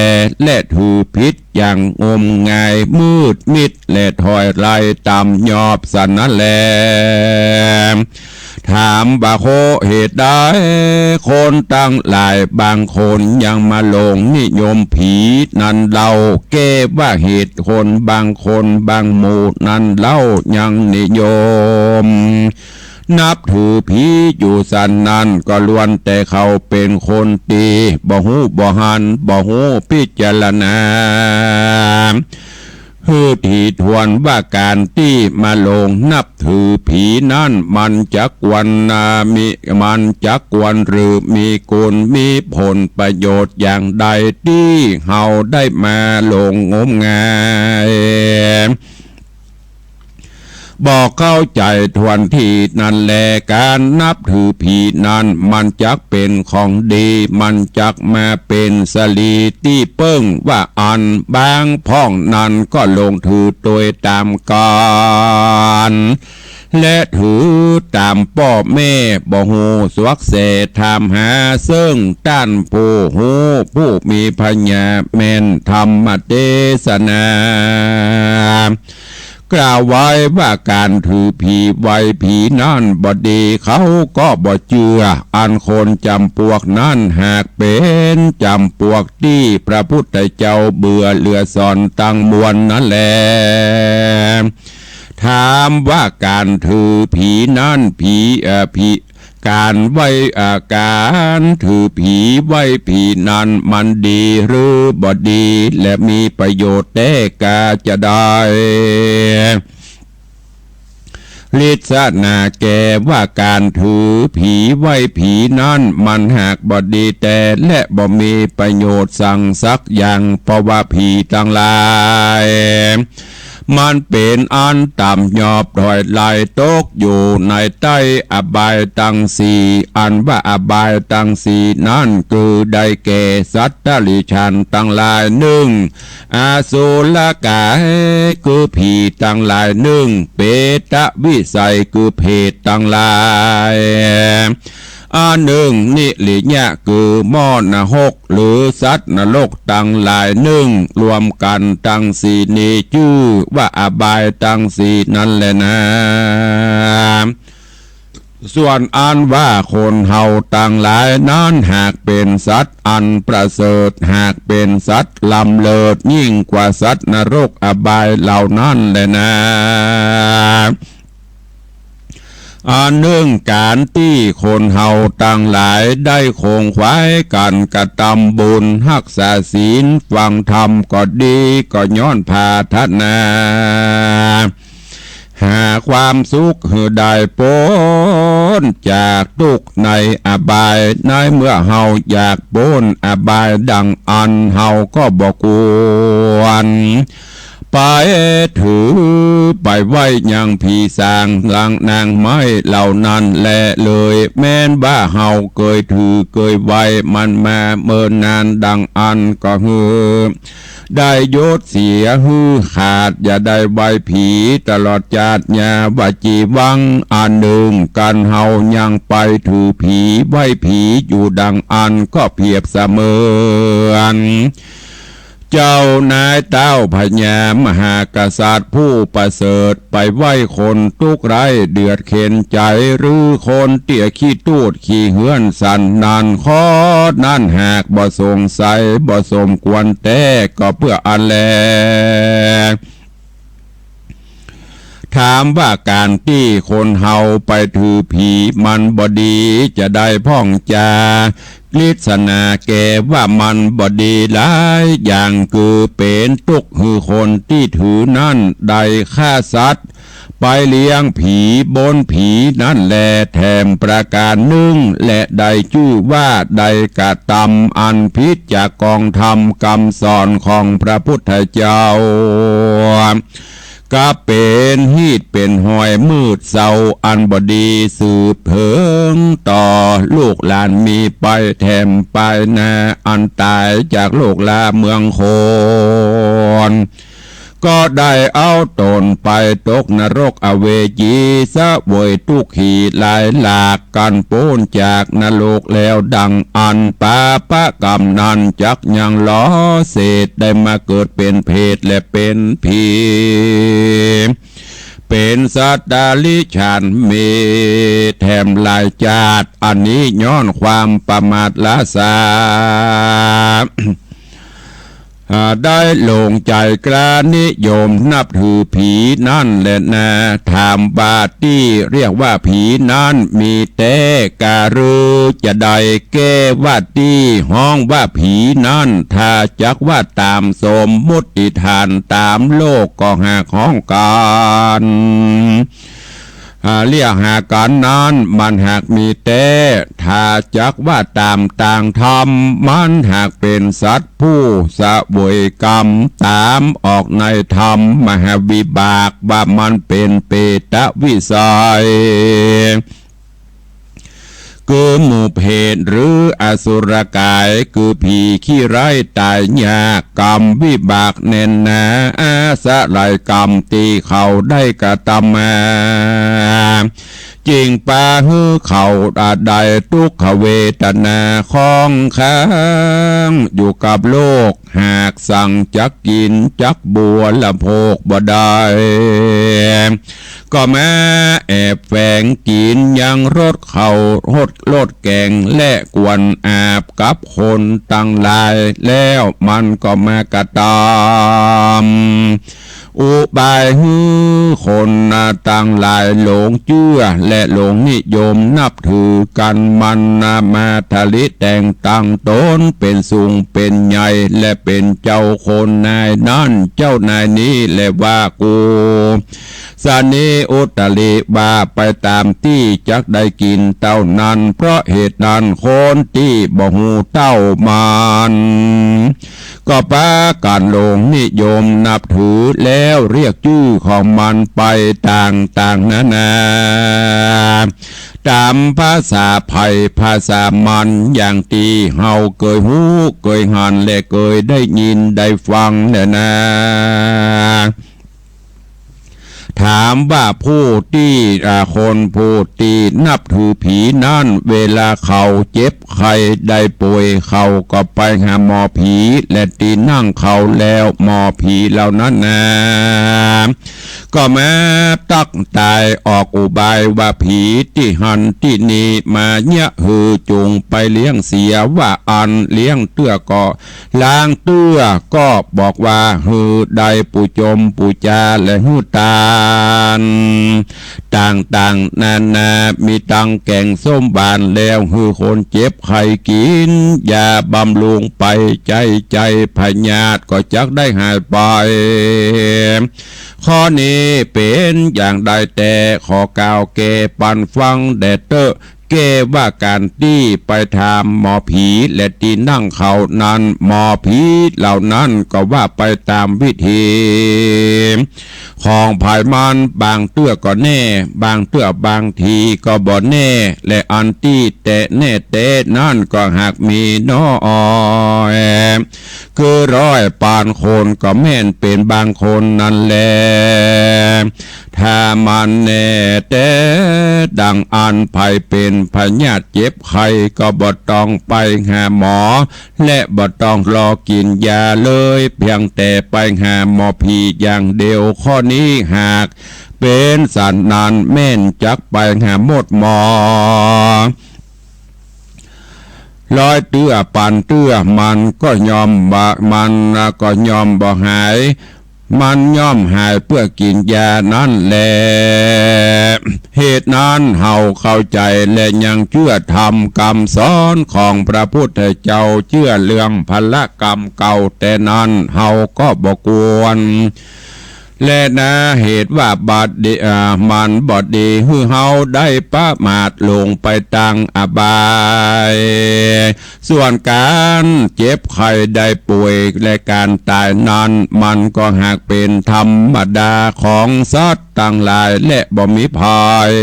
และถือผิดอย่างงมงายมืดมิด และถอยไล่ต่ำยอบสันนั้นแล ถามว่าเพราะเหตุใด คนตังหลายบางคนยังมาหลงนิยมผีนั้นเล่า แก้ว่าเหตุคนบางคนบางหมู่นั้นเล่า ยังนิยม นับถือผีอยู่สันนั้น ก็ล้วนแต่เขาเป๋นคนตี้บ่ฮู้บ่หัน บ่ฮู้พิจารณา หื้อถี่ถ้วนว่าก๋านตี้มาหลงนับถือผีนั้น มันจักควรนามิ มันจักควรหรือมีกุณมีผลประโยชน์อย่างใด ตี้เฮาได้มาหลงงมงาย บ่เข้าใจ๋ถ้วนทีนั้นแล ก๋านนับถือผีนั้น มันจักเป๋นของดี มันจักมาเป๋นสะหลีตี้เปิ้งว่าอั้น บางพ่องนั้นก็หลงถือโดยต๋ามก๋าน และถือต๋ามป้อแม่ บ่ฮู้สวกแสถามหา เซิ่งต้านผู้ฮู้ผู้มีผญาแม่นธรรมเตสนา กล่าวไว้ว่าก๋านถือผีไหว้ผีนั้นบ่ดี เขาก็บ่เจื้อ อันคนจ๋ำปวกนั้นหากเป๋นจ๋ำปวกตี้พระพุทธเจ้าเบื่อเหลือสอนตังมวลนั้นแล ถามว่าก๋านถือผีนั้น ผี เอ่อ ผี ก๋านไหว้ เอ่อ ก๋านถือผีไหว้ผีนั้นมันดีหรือบ่ดี และมีประโยชน์แต๊กาจะใด ลิสนาแก่ว่าก๋านถือผีไหว้ผีนั้นมันหากบ่ดีแต๊ และบ่มีประโยชน์สังสักอย่าง เพราะว่าผีตังหลาย มันเป๋นอันต่ำหยาบถอยไหลตกอยู่ในใต้อบายตังสี่ อันว่าอบายตังสี่นั้นคือได้แก่สัตว์เดรัจฉานตังหลายนึ่ง อสุรกายคือผีตังหลายนึ่ง เปตวิสัยคือเปรตตังหลาย อันนึ่ง นิริยะคือหม้อนรก หรือสัตว์นรกตังหลายนึ่ง รวมกั๋นตังสี่นี้จื้อว่าอบายตังสี่นั้นแลนา ส่วนอันว่าคนเฮาตังหลายนั้นหากเป๋นสัตว์อันประเสริฐ หากเป๋นสัตว์ล้ำเลิศยิ่งกว่าสัตว์นรกอบายเหล่านั้นแลนา อันนึ่งก๋านตี้คนเฮาตังหลายได้ขงขวายกั๋นกระตำบุญฮักษาศีลฟังธรรมก็ดี ก็ย้อนผาถนา หาความสุขหื้อได้ป๊นจากตุ๊กข์ในอบาย ในเมื่อเฮาอยากป๊นอบายดังอั้น เฮาก็บ่ควร ไปถือไปไหว้ยังผีสางหลังนางไม้เหล่านั้นแลเลย แม้นว่าเฮาเกยถือเกยไหว้มันมาเมินนานดังอั้นก็หื้อได้ยศเสียหื้อขาด อย่าได้ไหว้ผีตลอดจาติ ยาวจีวัง อันนึ่ง กั๋นเฮายังไปถือผีไหว้ผีอยู่ดังอั้นก็เปรียบเสมือน เจ้านายเต้าพญามหากษัตริย์ผู้ประเสริฐ ไปไหว้คนตุ๊กข์ไร้เดือดเข็ญใจ๋ หรือคนเตี้ยขี้ตูดขี้เฮือนสันนั้น ข้อนั้นหากบ่สงสัยบ่สมควรแต๊ ก็เปื้ออั้นแล ถามว่าก๋านตี้คนเฮาไปถือผีมันบ่ดีจะใดพ่องจา ลิสนาแก่ว่ามันบ่ดีหลายอย่าง คือเป๋นตุ๊กข์หื้อคนตี้ถือนั้นได้ฆ่าสัตว์ ไปเลี้ยงผีบนผีนั้นแล แถมประก๋านนึ่ง และได้จื้อว่าได้กระตำอันผิดจากกองธรรมกำสอนของพระพุทธเจ้า ก็เป๋นฮีตเป๋นหอยมืดเศร้าอันบ่ดีสืบเถิงต่อลูกหลานมีไปแถมปายหน้า อันต๋ายจากโลกลาเมืองคน ก็ได้เอาต๋นไปตกนรกอเวจี เสวยตุ๊กขีหลายหลาก กั๋นป๊นจากนรกแล้วดังอั้น ปาปะกรรมนั้นจักยังหล่อเศษ ได้มาเกิดเป๋นเปรตและเป๋นผี เป๋นสัตว์เดรัจฉานมีแถมหลายจาติ อันนี้ย้อนความประมาทล้าซา อ่า ได้หลงใจ๋กล้านิยมนับถือผีนั้นแลนา ถามว่าตี้เรียกว่าผีนั้นมีแต๊กาหรือจะใด แก้ว่าตี้ฮ้องว่าผีนั้น ถ้าจักว่าต๋ามสมมุติฐานต๋ามโลกก็หากฮ้องกั๋น อ่า เรียกหากั๋นนั้นมันหากมีแต๊ ถ้าจักว่าต๋ามตางธรรม มันหากเป๋นสัตว์ผู้เสวยกรรมต๋ามออกในธรรมมหาวิบาก ว่ามันเป๋นเปตวิสัย คือหมู่เปรตหรืออสุรกาย คือผีขี้ไร้ต๋ายยาก กรรมวิบากแน่นหนา อาศัยกรรมตี้เขาได้กระตำมา จึ่งปาหื้อเขาได้ตุ๊กขเวทนาข้องค้างอยู่กับโลก หากสั่งจักกิ๋นจักบริโภคบ่ได้ ก็มาแอบแฝงกิ๋นยังรสข้าวรสแกง และควรอาบกับคนตังหลาย แล้วมันก็มากระตำอุบายหื้อคนตังหลายหลงเจื้อ และหลงนิยมนับถือกั๋น มันมาทะลิแต่งตั้งต๋นเป๋นสูงเป๋นใหญ่ และเป๋นเจ้าคนนายนั้นเจ้านายนี้ และว่ากู สะเนียอุตริ ว่าไปต๋ามตี้จักได้กิ๋นเต้านั้น เพราะเหตุนั้นคนตี้บ่ฮู้เต้ามัน ก็ปากั๋นหลงนิยมนับถือ แล้วเรียกจื้อของมันไปต่างๆ นานา ต๋ามภาษาไผภาษามัน อย่างตี้เฮาเกยฮู้เกยหัน และเกยได้ยินได้ฟังแลนา ถามว่าผู้ตี้ อ่า คนผู้ตี้นับถือผีนั้น เวลาเขาเจ็บไข้ได้ป่วย เขาก็ไปหาหมอผี และตี้นั่งเขาแล้ว หมอผีเหล่านั้นนา ก็มาตั๊กตายออกอุบายว่า ผีตี้หั้นตี้นี้มาเยียะหื้อจุ่งไปเลี้ยงเสีย ว่าอั้น เลี้ยงเตื้อก็ ลางเตื้อก็บอกว่า หื้อได้ปูจมปูจา และหื้อตานต่างๆ นานา มีตังแก๋งส้มหวาน แล้วหื้อคนเจ็บไข้กิ๋นยาบำรุงไป ใจ๊ใจ๊พยาธิก็จักได้หายไป ข้อนี้เป๋นอย่างใดแต๊ ขอกล่าวแก่ปันฟังแด่เต๊อะ แก่ว่าก๋านตี้ไปถามหมอผี และตี้นั่งเขานั้น หมอผีเหล่านั้นก็ว่าไปต๋ามวิธีของไผมัน บางเตื้อก็แน่ บางเตื้อบางทีก็บ่แน่ และอันตี้แต๊แน่แต๊นั้นก็หากมีน้อย คือร้อยปานคนก็แม่นเป๋นบางคนนั้นแล ถ้ามันแน่แต๊ดังอั้น ไผเป๋นพยาธิเจ็บไข้ก็บ่ต้องไปหาหมอ และบ่ต้องรอกิ๋นยาเลย เพียงแต่ไปหาหมอผีอย่างเดียว ข้อนี้หากเป๋นสันนั้น แม่นจักไปหาหมดหมอ ร้อยเตื้อปานเตื้อ มันก็ย่อมบ่ มันก็ย่อมบ่หาย มันย่อมหายเปื้อกิ๋นยานั้นแล เหตุนั้นเฮาเข้าใจ๋และยังเจื้อธรรมกำสอนของพระพุทธเจ้า เจื้อเรื่องผลกรรมเก่าแต๊นั้น เฮาก็บ่ควร และนา เหตุว่าบ่ดี อ่า มันบ่ดีหื้อเฮาได้ประมาทลงไปตางอบาย ส่วนก๋านเจ็บไข้ได้ป่วยและก๋านต๋ายนั้น มันก็หากเป๋นธรรมดาของสัตว์ตังหลาย และบ่มีภัย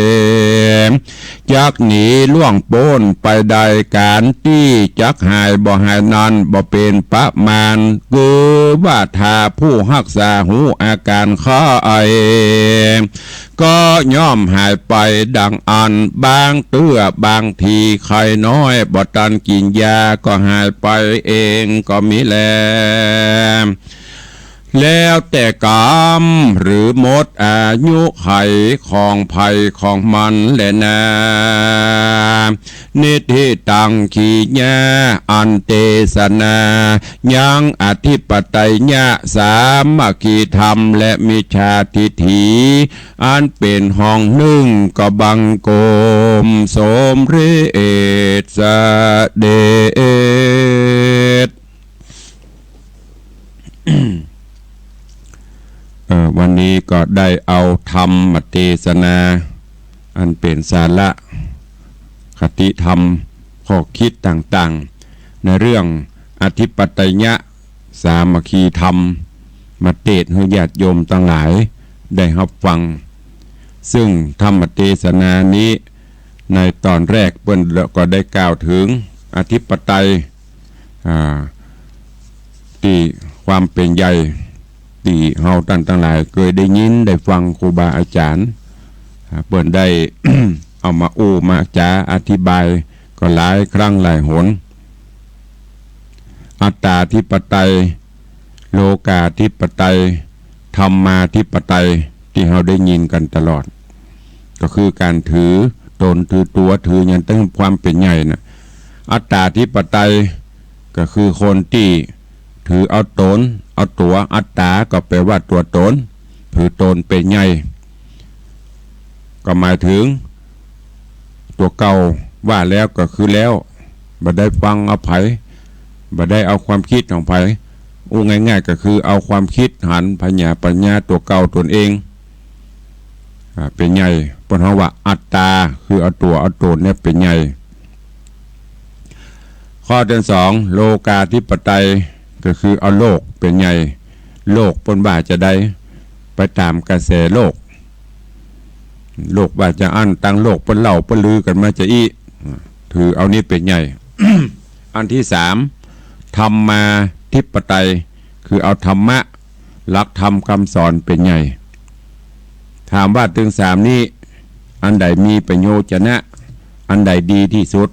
จักหนีล่วงป๊นไปได้ ก๋านตี้จักหายบ่หายนั้น บ่เป๋นประมาณ คือว่าถ้าผู้ฮักษาฮู้อาก๋านไข้ ก็ย่อมหายไปดังอั้น บางเตื้อบางทีไข้น้อย บ่ตันกิ๋นยาก็หายไปเองก็มีแล แล้วแต่กรรมหรือหมดอายุไขของไผของมันแลนา นิฏฐิตัง ขีณา อันเตสนา ยังอธิปัตตยะ สามัคคีธรรม และมิจฉาทิฏฐิ อันเป๋นห้องนึ่ง ก็บังคมสมเร็จเสด็จ เอ่อ วันนี้ก็ได้เอาธรรมเตสนา อันเป๋นสาระคติธรรม ข้อคิดต่างๆ ในเรื่องอธิปัตตยะสามัคคีธรรม มาเตสน์หื้อญาติโยมตังหลายได้ฮับฟัง ซึ่งธรรมเตสนานี้ ในต๋อนแรกเปิ้นก็ได้กล่าวเถิงอธิปไตย อ่า ตี้ความเป๋นใหญ่ ตี้เฮาต้านตังหลายเกยได้ยินได้ฟังครูบาอาจ๋ารย์ อ่า เปิ้นได้ เอามาอู้มาจ๋าอธิบายก็หลายครั้งหลายหน อัตตาธิปไตย โลกาธิปไตย ธรรมาธิปไตย ตี้เฮาได้ยินกั๋นตลอด ก็คือก๋านถือต๋นถือตั๋วถือหยังต๋ามความเป๋นใหญ่น่ะ อัตตาธิปไตย ก็คือคนตี้ถือเอาต๋น เอาตั๋ว อัตตา ก็แปลว่าตั๋วต๋น ถือต๋นเป๋นใหญ่ ก็หมายเถิง ตั๋วเก่าว่าแล้วก็คือแล้ว บ่ได้ฟังเอาใผ บ่ได้เอาความกึ๊ดของใผ อู้ง่ายๆ ก็คือเอาความกึ๊ดหันผญาปัญญาตั๋วเก่าต๋นเอง อ่า เป๋นใหญ่ เปิ้นฮ้องว่าอัตตา คือเอาตั๋วเอาต๋นเนี่ยเป๋นใหญ่ ข้อตี้สอง โลกาธิปไตย ก็คือเอาโลกเป๋นใหญ่ โลกเปิ้นว่าจาใด ไปต๋ามกระแสโลก โลกว่าจาอั้น ตางโลกเปิ้นเล่าเปิ้นลือกั๋นมาจาอี้ ถือเอานี้เป๋นใหญ่ อันตี้สาม ธรรมาธิปไตย คือเอาธรรมะ หลักธรรมกำสอนเป๋นใหญ่ ถามว่าตึงสามนี้ อันใดมีประโยชน์จะนะ อันใดดีตี้สุด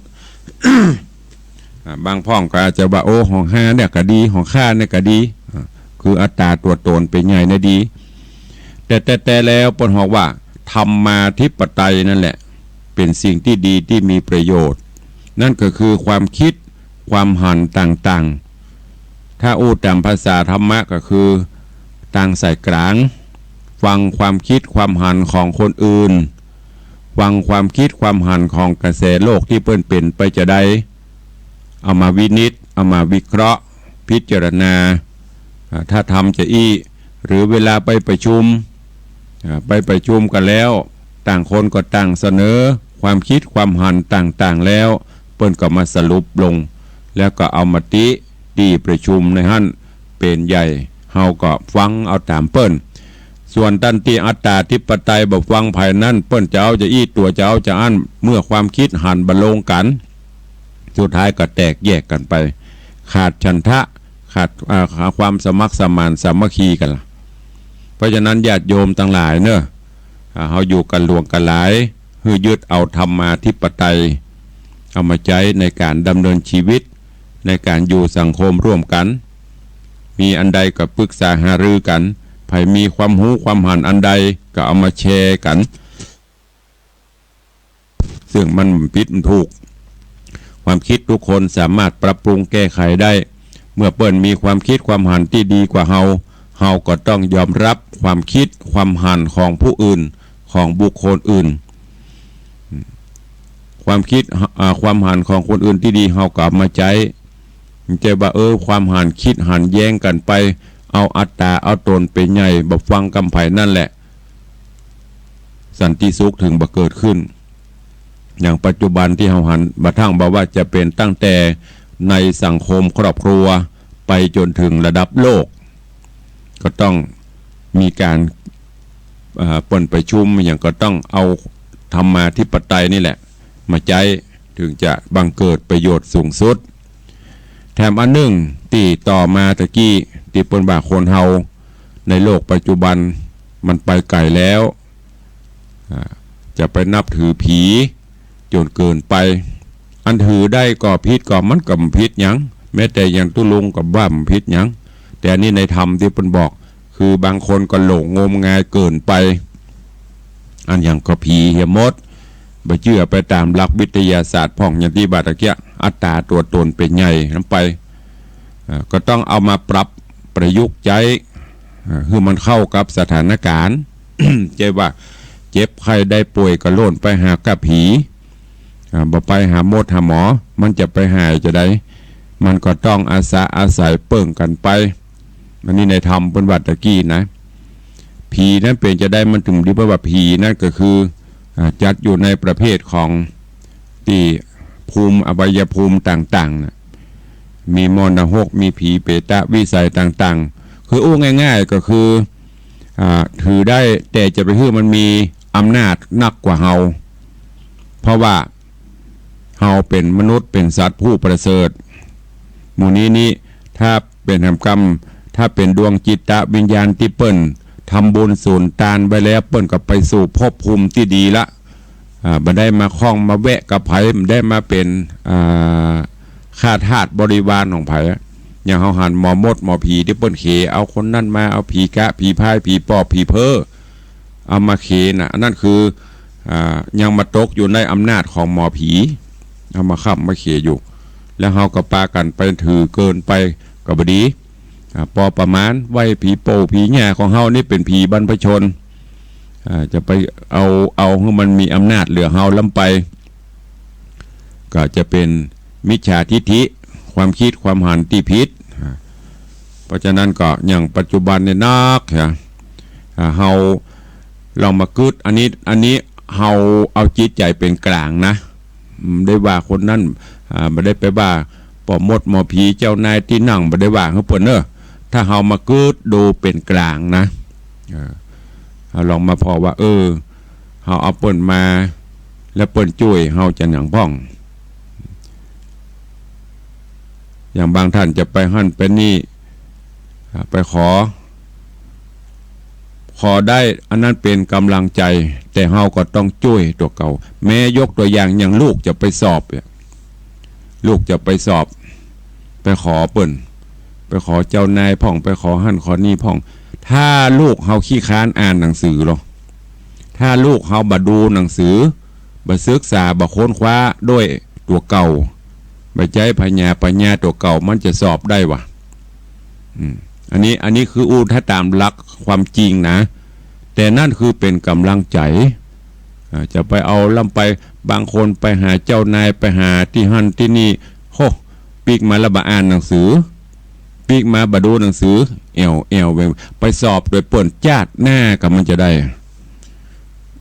อ่า บางพ่องก็อาจจะว่า โอ้ ของข้าเนี่ยก็ดี ของข้าเนี่ยก็ดี อ่า คืออัตตาตั๋วต๋นเป๋นใหญ่นะดี แต่ แต่ แต่แล้วเปิ้นฮ้องว่า ธรรมาธิปไตยนั่นแหละ เป๋นสิ่งตี้ดีตี้มีประโยชน์ นั่นก็คือความกึ๊ด ความหันต่างๆ ถ้าอู้ต๋ามภาษาธรรมะก็คือ ตางสายกลาง ฟังความกึ๊ดความหันของคนอื่น ฟังความกึ๊ดความหันของกระแสโลกตี้เปิ้นเป๋นไปจาใด เอามาวินิจ เอามาวิเคราะห์ พิจารณา อ่า ถ้าทำจาอี้ หรือเวลาไปประชุม อ่า ไปประชุมกั๋นแล้ว ต่างคนก็ต่างเสนอความกึ๊ดความหันต่างๆ แล้ว เปิ้นก็มาสรุปลง แล้วก็เอามาติตี้ประชุมในหั้นเป๋นใหญ่ เฮาก็ฟังเอาต๋ามเปิ้น ส่วนต้านตี้อัตตาธิปไตยบ่ฟังใผนั้น เปิ้นจะเอาจาอี้ตั๋วจะเอาจาอั้น เมื่อความกึ๊ดหันบ่ลงกั๋น สุดท้ายก็แตกแยกกั๋นไป ขาดฉันทะ ขาด อ่า ความสมัครสมานสามัคคีกั๋นละ เพราะฉะนั้นญาติโยมตังหลายเนาะ อ่า เฮาอยู่กั๋นหลวงกั๋นหลาย หื้อยึดเอาธรรมาธิปไตย เอามาใจ๊ในก๋านดำเนินชีวิต ในก๋านอยู่สังคมร่วมกั๋น มีอันใดก็ปรึกษาหารือกั๋น ใผมีความฮู้ความหันอันใดก็เอามาแชร์กั๋น ซึ่งมันผิดมันถูก ความกึ๊ดทุกคนสามารถปรับปรุงแก้ไขได้ เมื่อเปิ้นมีความกึ๊ดความหันตี้ดีกว่าเฮา เฮาก็ต้องยอมรับความกึ๊ดความหันของผู้อื่น ของบุคคลอื่น ความกึ๊ด อ่า ความหันของคนอื่นตี้ดี เฮาก็เอามาใจ๊ บ่ใจ้ว่า เออ ความหันกึ๊ดหันแย้งกั๋นไป เอาอัตตา เอาต๋นเป๋นใหญ่ บ่ฟังกำใผนั่นแหละ สันติสุขเถิงบ่เกิดขึ้น อย่างปัจจุบันตี้เฮาหัน บ่ทั่งบ่ว่าจะเป๋นตั้งแต่ในสังคมครอบครัว ไปจ๋นเถิงระดับโลก ก็ต้องมีก๋าน เอ่อ เปิ้นประชุมอะหยังก็ต้องเอาธรรมาธิปไตยนี่แหละมาใจ๊ เถิงจะบังเกิดประโยชน์สูงสุด แถมอันนึ่งตี้ต่อมาตะกี้ตี้เปิ้นว่าคนเฮาในโลกปัจจุบันมันไปไก๋แล้ว อ่า จะไปนับถือผีจ๋นเกินไป อันถือได้ก่อผิดก่อ มันก็บ่ผิดหยัง แม้แต่อย่างตุ๊ลุงก็ว่าบ่ผิดหยัง แต่อันนี้ในธรรมตี้เปิ้นบอก คือบางคนก็หลงงมงายเกินไป อันหยังก็ผีเหียหมด บ่เจื้อไปต๋ามหลักวิทยาศาสตร์พ่อง อย่างตี้ว่าตะกี้ อัตตาตั๋วต๋นเป๋นใหญ่หั้นไป อ่า ก็ต้องเอามาปรับประยุกต์ใจ๊ อ่า หื้อมันเข้ากับสถานก๋ารณ์ บ่ใจ้ว่าเจ็บไข้ได้ป่วยก็โล่นไปหาก้าผี อ่า บ่ไปหาหมอหาหมอ มันจะไปหายจาใด มันก็ต้องอาสาอาศัยเปิ้งกั๋นไป อันนี้ในธรรมเปิ้นว่าตะกี้นะ ผีนั้นเป๋นจาใด มันเถิงได้ว่าผีนั้นก็คือ อ่า จัดอยู่ในประเภทของตี้ภูมิอบายภูมิต่างๆ น่ะ มีมรณรก มีผีเปรตวิสัยต่างๆ คืออู้ง่ายๆ ก็คือ อ่า ถือได้ แต่จะไปหื้อมันมีอำนาจนักกว่าเฮา เพราะว่าเฮาเป๋นมนุษย์ เป๋นสัตว์ผู้ประเสริฐ หมู่นี้นี้ ถ้าเป๋นแหมกำ ถ้าเป๋นดวงจิตวิญญาณตี้เปิ้นทำบุญสุนตานไว้แล้ว เปิ้นก็ไปสู่ภพภูมิตี้ดีละ อ่า บ่ได้มาข้องมาแวะกับใผ บ่ได้มาเป๋น อ่า ข้าทาสบริวารของใผ อย่างเฮาหันหมอมดหมอผีตี้เปิ้นเข เอาคนนั้นมา เอาผีกะ ผีพาย ผีปอบ ผีเพ้อ เอามาเขน่ะ อันนั้นคือ อ่า ยังมาตกอยู่ในอำนาจของหมอผี เอามาค้ำมาเขอยู่ แล้วเฮาก็ปากั๋นไปถือเกินไปก็บ่ดี อ่า ปอประมาณ ไหว้ผีปู่ผีย่าของเฮานี่เป๋นผีบรรพชน อ่า จะไปเอา เอาหื้อมันมีอำนาจเหลือเฮาล้ำไป ก็จะเป๋นมิจฉาทิฏฐิ ความกึ๊ดความหันตี้ผิด อ่า เพราะฉะนั้นก็อย่างปัจจุบันนี่นัก อ่า อ่า เฮาลองมากึ๊ด อันนี้ อันนี้เฮาเอาจิตใจ๋เป๋นก๋างนะ อืม ได้ว่าคนนั้น อ่า บ่ได้ไปว่าป้อมดหมอผีเจ้านายตี้นั่ง บ่ได้ว่าหื้อเปิ้นเน่อ ถ้าเฮามากึ๊ดดูเป๋นก๋างนะ เออ เฮาลองมาผ่อว่า เออ เฮาเอาเปิ้นมา แล้วเปิ้นจ้วยเฮาจะหยังพ่อง อย่างบางท่านจะไปหั้นไปนี่ อ่า ไปขอ ขอได้ อันนั้นเป๋นก๋ำลังใจ๋ แต่เฮาก็ต้องจ้วยตั๋วเก่า แม้ยกตั๋วอย่าง อย่างลูกจะไปสอบเนี่ย ลูกจะไปสอบ ไปขอเปิ้น ไปขอเจ้านายพ่อง ไปขอหั้นขอนี่พ่อง ถ้าลูกเฮาขี้คร้านอ่านหนังสือลอ ถ้าลูกเฮาบ่ดูหนังสือ บ่ศึกษา บ่ค้นคว้าด้วยตั๋วเก่า บ่ใจ๊ผญาปัญญาตั๋วเก่า มันจะสอบได้วะ อืม อันนี้ อันนี้คืออู้ถ้าต๋ามหลักความจริงนะ แต่นั่นคือเป๋นก๋ำลังใจ๋ อ่า จะไปเอาล้ำไป บางคนไปหาเจ้านาย ไปหาตี้หั้นตี้นี่ โห ปิ๊กมาแล้วบ่อ่านหนังสือ ปิ๊กมาบ่ดูหนังสือ แอ่ว แอ่ว แหว่ง ไปสอบโดยเปิ้น จ๊าดหน้าก็มันจะได้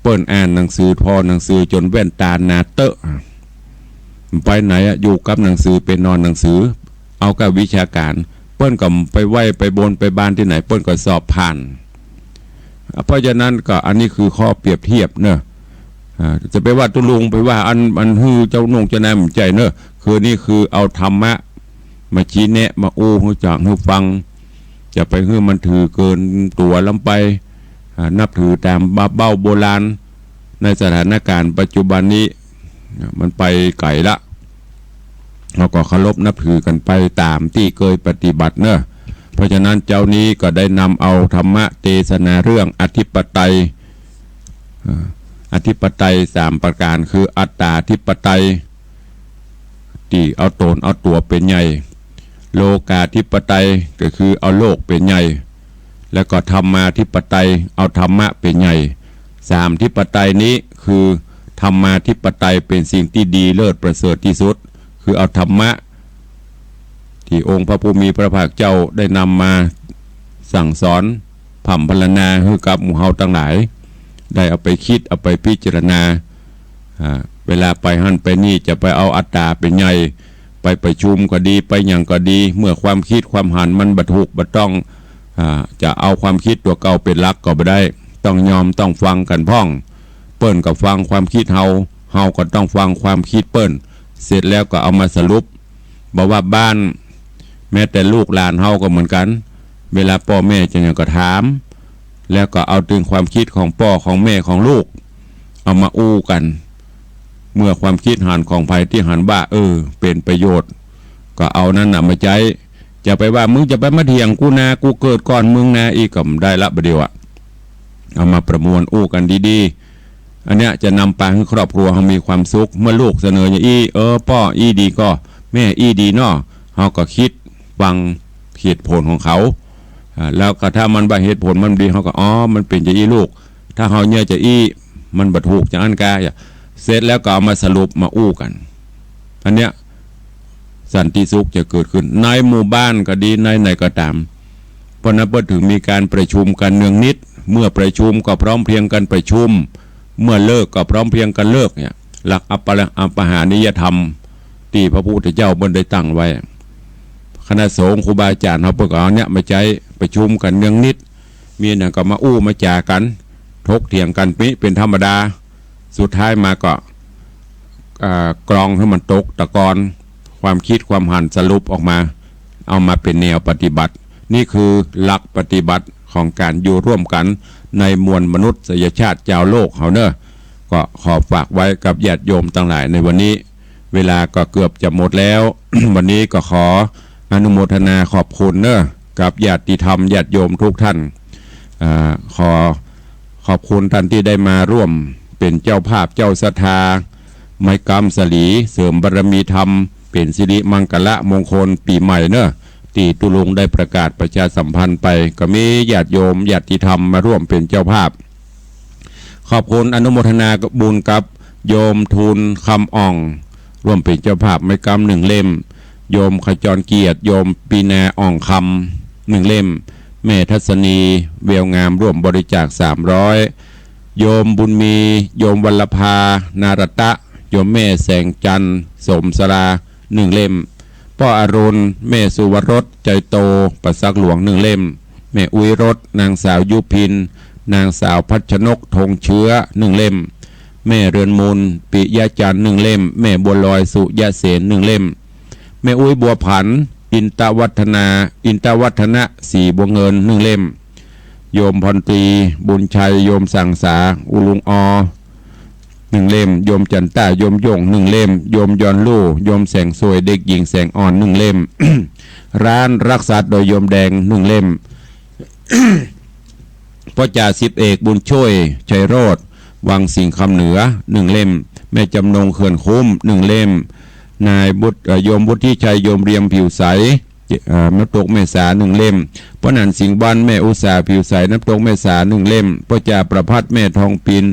เปิ้นอ่านหนังสือ ผ่อหนังสือจ๋นแว่นต๋าหนาเต๊อะ ไปไหนอะ อยู่กับหนังสือ ไปนอนหนังสือ เอากับวิชาก๋าน เปิ้นก็ไปไหว้ไปบนไปบานตี้ไหน เปิ้นก็สอบผ่าน อ่ะ เพราะฉะนั้นก็อันนี้คือข้อเปรียบเทียบเนอะ อ่า จะไปว่าตุ๊ลุง ไปว่าอัน อันหื้อเจ้าหนุ่งเจ้านาย บ่ใจ้เนอะ คือนี่คือเอาธรรมะมาชี้แนะ มาอู้หื้อจักหื้อฟัง จะไปหื้อมันถือเกินตั๋วล้ำไป อ่า นับถือต๋ามบ้าเบ้าโบราณ ในสถานก๋ารณ์ปัจจุบันนี้ มันไปไก๋ละ เฮาก็เคารพนับถือกั๋นไปต๋ามตี้เกยปฏิบัติเนอะ เพราะฉะนั้นเจ๊านี้ก็ได้นำเอาธรรมเตสนาเรื่องอธิปไตย อ่า อธิปไตยสามประก๋าน คืออัตตาธิปไตย ตี้เอาต๋นเอาตั๋วเป๋นใหญ่ โลกาธิปไตยก็คือเอาโลกเป๋นใหญ่ แล้วก็ธรรมาธิปไตย เอาธรรมะเป๋นใหญ่ สามธิปไตยนี้คือธรรมาธิปไตยเป๋นสิ่งตี้ดีเลิศประเสริฐตี้สุด คือเอาธรรมะ ตี้องค์พระผู้มีพระภาคเจ้าได้นำมาสั่งสอน พร่ำพรรณนาหื้อกับหมู่เฮาตังหลาย ได้เอาไปกึ๊ด เอาไปพิจารณา อ่า เวลาไปหั้นไปนี่จะไปเอาอัตตาเป๋นใหญ่ ไปประชุมก็ดี ไปหยังก็ดี เมื่อความกึ๊ดความหันมันบ่ถูกบ่ต้อง อ่า จะเอาความกึ๊ดตั๋วเก่าเป๋นหลักก็บ่ได้ ต้องยอมต้องฟังกั๋นพ่อง เปิ้นก็ฟังความกึ๊ดเฮา เฮาก็ต้องฟังความกึ๊ดเปิ้น เสร็จแล้วก็เอามาสรุป บ่ว่าบ้าน แม้แต่ลูกหลานเฮาก็เหมือนกั๋น เวลาป้อแม่จะหยังก็ถาม แล้วก็เอาตึงความกึ๊ดของป้อของแม่ของลูก เอามาอู้กั๋น เมื่อความกึ๊ดหันของใผตี้หันว่า เออ เป๋นประโยชน์ ก็เอานั้นน่ะมาใจ๊ จะไปว่า มึงจะไปมาเถียงกูนา กูเกิดก่อนมึงนา อี้ก็บ่ได้ละบ่าเดี่ยวอะ เอามาประมวลอู้กั๋นดีๆ อันเนี้ยจะนำปาหื้อครอบครัวเฮามีความสุข เมื่อลูกเสนออย่างอี้ เออ ป้ออี้ดีก่อ แม่อี้ดีเนาะ เฮาก็กึ๊ดฟังเหตุผลของเขา อ่า แล้วก็ถ้ามันบ่าเหตุผลมันดี เฮาก็ อ๋อ มันเป๋นจะอี้ลูก ถ้าเฮาเยียะจะอี้ มันบ่ถูกจะอั้นกา เสร็จแล้วก็เอามาสรุปมาอู้กั๋น อันเนี้ย สันติสุขจะเกิดขึ้น ในหมู่บ้านก็ดี ในไหนก็ต๋าม เพราะนั้นเปิ้นถึงมีก๋านประชุมกั๋นเนืองนิด เมื่อประชุมก็พร้อมเพรียงกั๋นประชุม เมื่อเลิกก็พร้อมเพรียงกั๋นเลิกเนี่ย หลักอัปปะ อัปปหานิยธรรม ตี้พระพุทธเจ้าเปิ้นได้ตั้งไว้ คณะสงฆ์ครูบาอาจ๋ารย์เฮาเปิ้นก็เอาเนี่ยมาใจ๊ประชุมกั๋นเนืองนิด มีหยังก็มาอู้มาจ๋ากั๋น ถกเถียงกั๋น มีเป๋นธรรมดา สุดท้ายมาก็ อ่า กรองหื้อมันตกตะกอน ความกึ๊ดความหันสรุปออกมา เอามาเป๋นแนวปฏิบัติ นี่คือหลักปฏิบัติของก๋านอยู่ร่วมกั๋นในมวลมนุษยชาติจาวโลกเฮาเน่อ ก็ขอฝากไว้กับญาติโยมตังหลายในวันนี้ เวลาก็เกือบจะหมดแล้ว วันนี้ก็ขออนุโมทนาขอบคุณเนอะ กับญาติธรรมญาติโยมทุกท่าน อ่า ขอขอบคุณท่านตี้ได้มาร่วมเป๋นเจ้าภาพเจ้าศรัทธา ไม้กำสลี เสริมบารมีธรรม เป๋นสิริมังคละมงคลปี๋ใหม่เนอะ ตี้ตุ๊ลุงได้ประกาศประชาสัมพันธ์ไป ก็มีญาติโยมญาติธรรมมาร่วมเป๋นเจ้าภาพ ขอบคุณอนุโมทนาบุญกับโยมทูลคำอ่อง ร่วมเป๋นเจ้าภาพไม้กำหนึ่งเล่ม โยมขจรเกียรติ โยมปีนาอ่องคำหนึ่งเล่ม แม่ทัศนี แววงาม ร่วมบริจาคสามร้อย โยมบุญมี โยมวัลลภา นารัตตะ โยมแม่แสงจันทร์ สมสรา หนึ่งเล่ม ป้ออรุณ แม่สุวรส ใจโต ประสักหลวง หนึ่งเล่ม แม่อุ๊ยรส นางสาวยุพิน นางสาวพัชนก ธงเชื้อ หนึ่งเล่ม แม่เรือนมูล ปิยะจันทร์ หนึ่งเล่ม แม่บัวลอย สุยะเสน หนึ่งเล่ม แม่อุ๊ยบัวผัน อินตวัฒนา อินตวัฒนะ สีบัวเงิน หนึ่งเล่ม โยมพรตรี บุญชัย โยมสังสา อุลุงออ หนึ่งเล่ม โยมจันต้า โยมโย่ง หนึ่งเล่ม โยมยอนลู่ โยมแสงสวย เด็กหญิงแสงอ่อน หนึ่งเล่ม ร้านรักษาโดยโยมแดง หนึ่งเล่ม ป้อจ่าสิบเอกบุญช่วย ชัยโรจน์ วังสิงห์คำเหนือ หนึ่งเล่ม แม่จำนง เขื่อนคุ้ม หนึ่งเล่ม นายบุตร เอ่อ โยมวุฒิชัย โยมเรียม ผิวใส เอ่อ น้ำตกแม่สา หนึ่งเล่ม ป้อหนัน สิงห์วัน แม่อุตสา ผิวใส น้ำตกแม่สา หนึ่งเล่ม ป้อจ่าประภัส แม่ทองปิน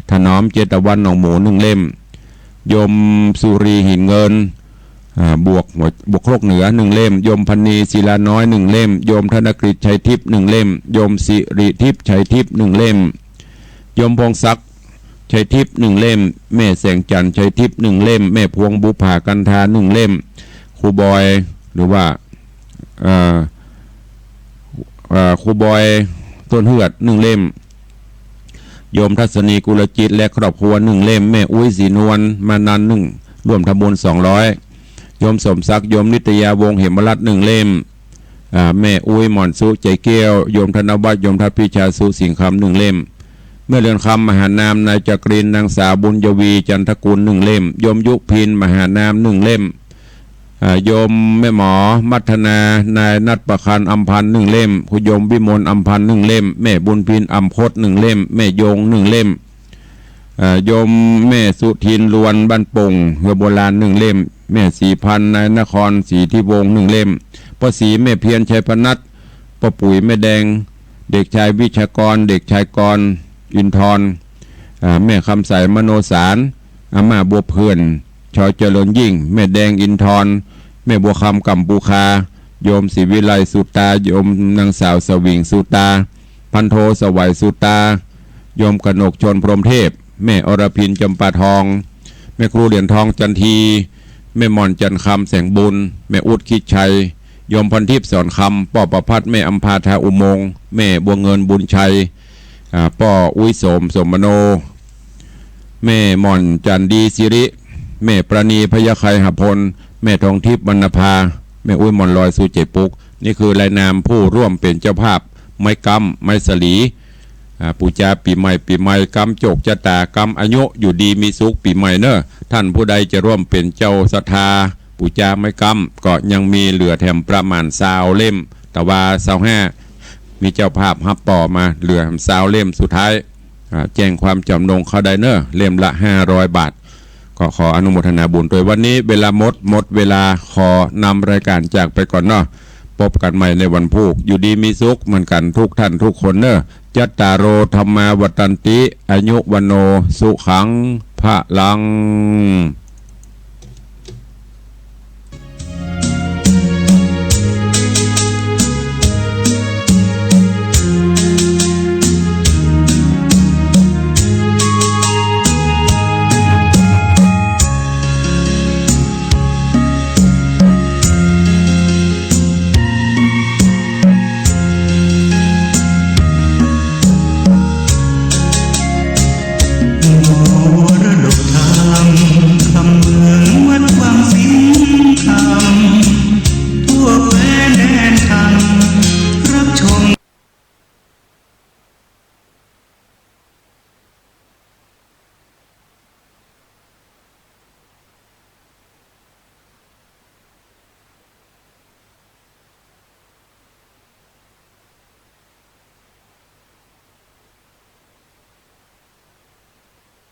ถนอม เจตวัน หนองหมู หนึ่งเล่ม โยมสุรี หินเงิน อ่า บวกหัว บวกครกเหนือ หนึ่งเล่ม โยมพรรณี ศิลาน้อย หนึ่งเล่ม โยมธนกฤษ ชัยทิพย์ หนึ่งเล่ม โยมสิริทิพย์ ชัยทิพย์ หนึ่งเล่ม โยมพงศักดิ์ ชัยทิพย์ หนึ่งเล่ม แม่แสงจันทร์ ชัยทิพย์ หนึ่งเล่ม แม่พวง บุภากันธา หนึ่งเล่ม ครูบอย หรือว่า เอ่อ เอ่อ ครูบอย ต้นเฮือด หนึ่งเล่ม โยมทัศนี กุลจิต และครอบครัว หนึ่งเล่ม แม่อุ๊ย ศรีนวล มานัน หนึ่ง ร่วมทำบุญ สองร้อย โยมสมศักดิ์ โยมนิตยา วงศ์เหมรัตน์ หนึ่งเล่ม อ่า แม่อุ๊ย หม่อนสุ ใจแก้ว โยมธนวัฒน์ โยมทัพพิชา สุสิงห์คำ หนึ่งเล่ม แม่เรือนคำ มหานาม นายจักรินทร์ นางสาวบุญยวี จันทกุล หนึ่งเล่ม โยมยุพิน มหานาม หนึ่งเล่ม อ่า โยมแม่หมอ มัทนา นายนัทประคัน อำพันธ์ หนึ่งเล่ม คุณโยมวิมล อำพันธ์ หนึ่งเล่ม แม่บุญพิน อำพจน์ หนึ่งเล่ม แม่โยง หนึ่งเล่ม อ่า โยมแม่สุทิน ลวน บ้านโป่ง เฮือโบราณ หนึ่งเล่ม แม่ศรีพันธ์ นายนคร ศรีทิวงศ์ หนึ่งเล่ม ป้อศรี แม่เพียร ชัยพนัส ป้อปุ๋ย แม่แดง เด็กชายวิชากร เด็กชายกร อินทร อ่า แม่คำใส มโนสาร อาม่าบัวเพื่อน ชอเจริญยิ่ง แม่แดง อินทร แม่บัวคำ กัมปูคา โยมศรีวิไล สุตา โยมนางสาวสวิง สุตา พันโท สวัย สุตา โยมกนกชล พรหมเทพ แม่อรพิน จำปาทอง แม่ครูเหรียญทอง จันที แม่หม่อน จันคำ แสงบุญ แม่อุ๊ด คิดชัย โยมพรทิพย์ สอนคำ ป้อประภัส แม่อำภา ทาอุโมงค์ แม่บัวเงิน บุญชัย อ่า ป้ออุ๊ยโสม สมมโน แม่หม่อน จันดีสิริ แม่ประณี พยาไคหพล แม่ทองทิพย์ วรรณภา แม่อุ๊ย หม่อนลอย สู่เจปุก นี่คือรายนามผู้ร่วมเป๋นเจ้าภาพไม้กำ ไม้สลี อ่า ปู๋จาปี๋ใหม่ ปี๋ใหม่ กำโจคจะต๋า กำอายุ อยู่ดีมีสุขปี๋ใหม่เน่อ ท่านผู้ใดจะร่วมเป๋นเจ้าศรัทธา ปู๋จาไม้กำ ก็ยังมีเหลือแถมประมาณซาวเล่ม แต่ว่าซาวห้า มีเจ้าภาพฮับต่อมา เหลือซาวเล่มสุดท้าย อ่า แจ้งความจ๋ำนงเข้าได้เน่อ เล่มละห้าร้อยบาท ก็ขออนุโมทนาบุญตวย วันนี้เวลาหมด หมดเวลา ขอนำรายก๋านจากไปก่อนเนาะ ปบกั๋นใหม่ในวันพูก อยู่ดีมีสุขเหมือนกั๋นทุกท่านทุกคนเน่อ จัตตาโร ธัมมา วัฑฒันติ อายุ วัณโณ สุขัง พลัง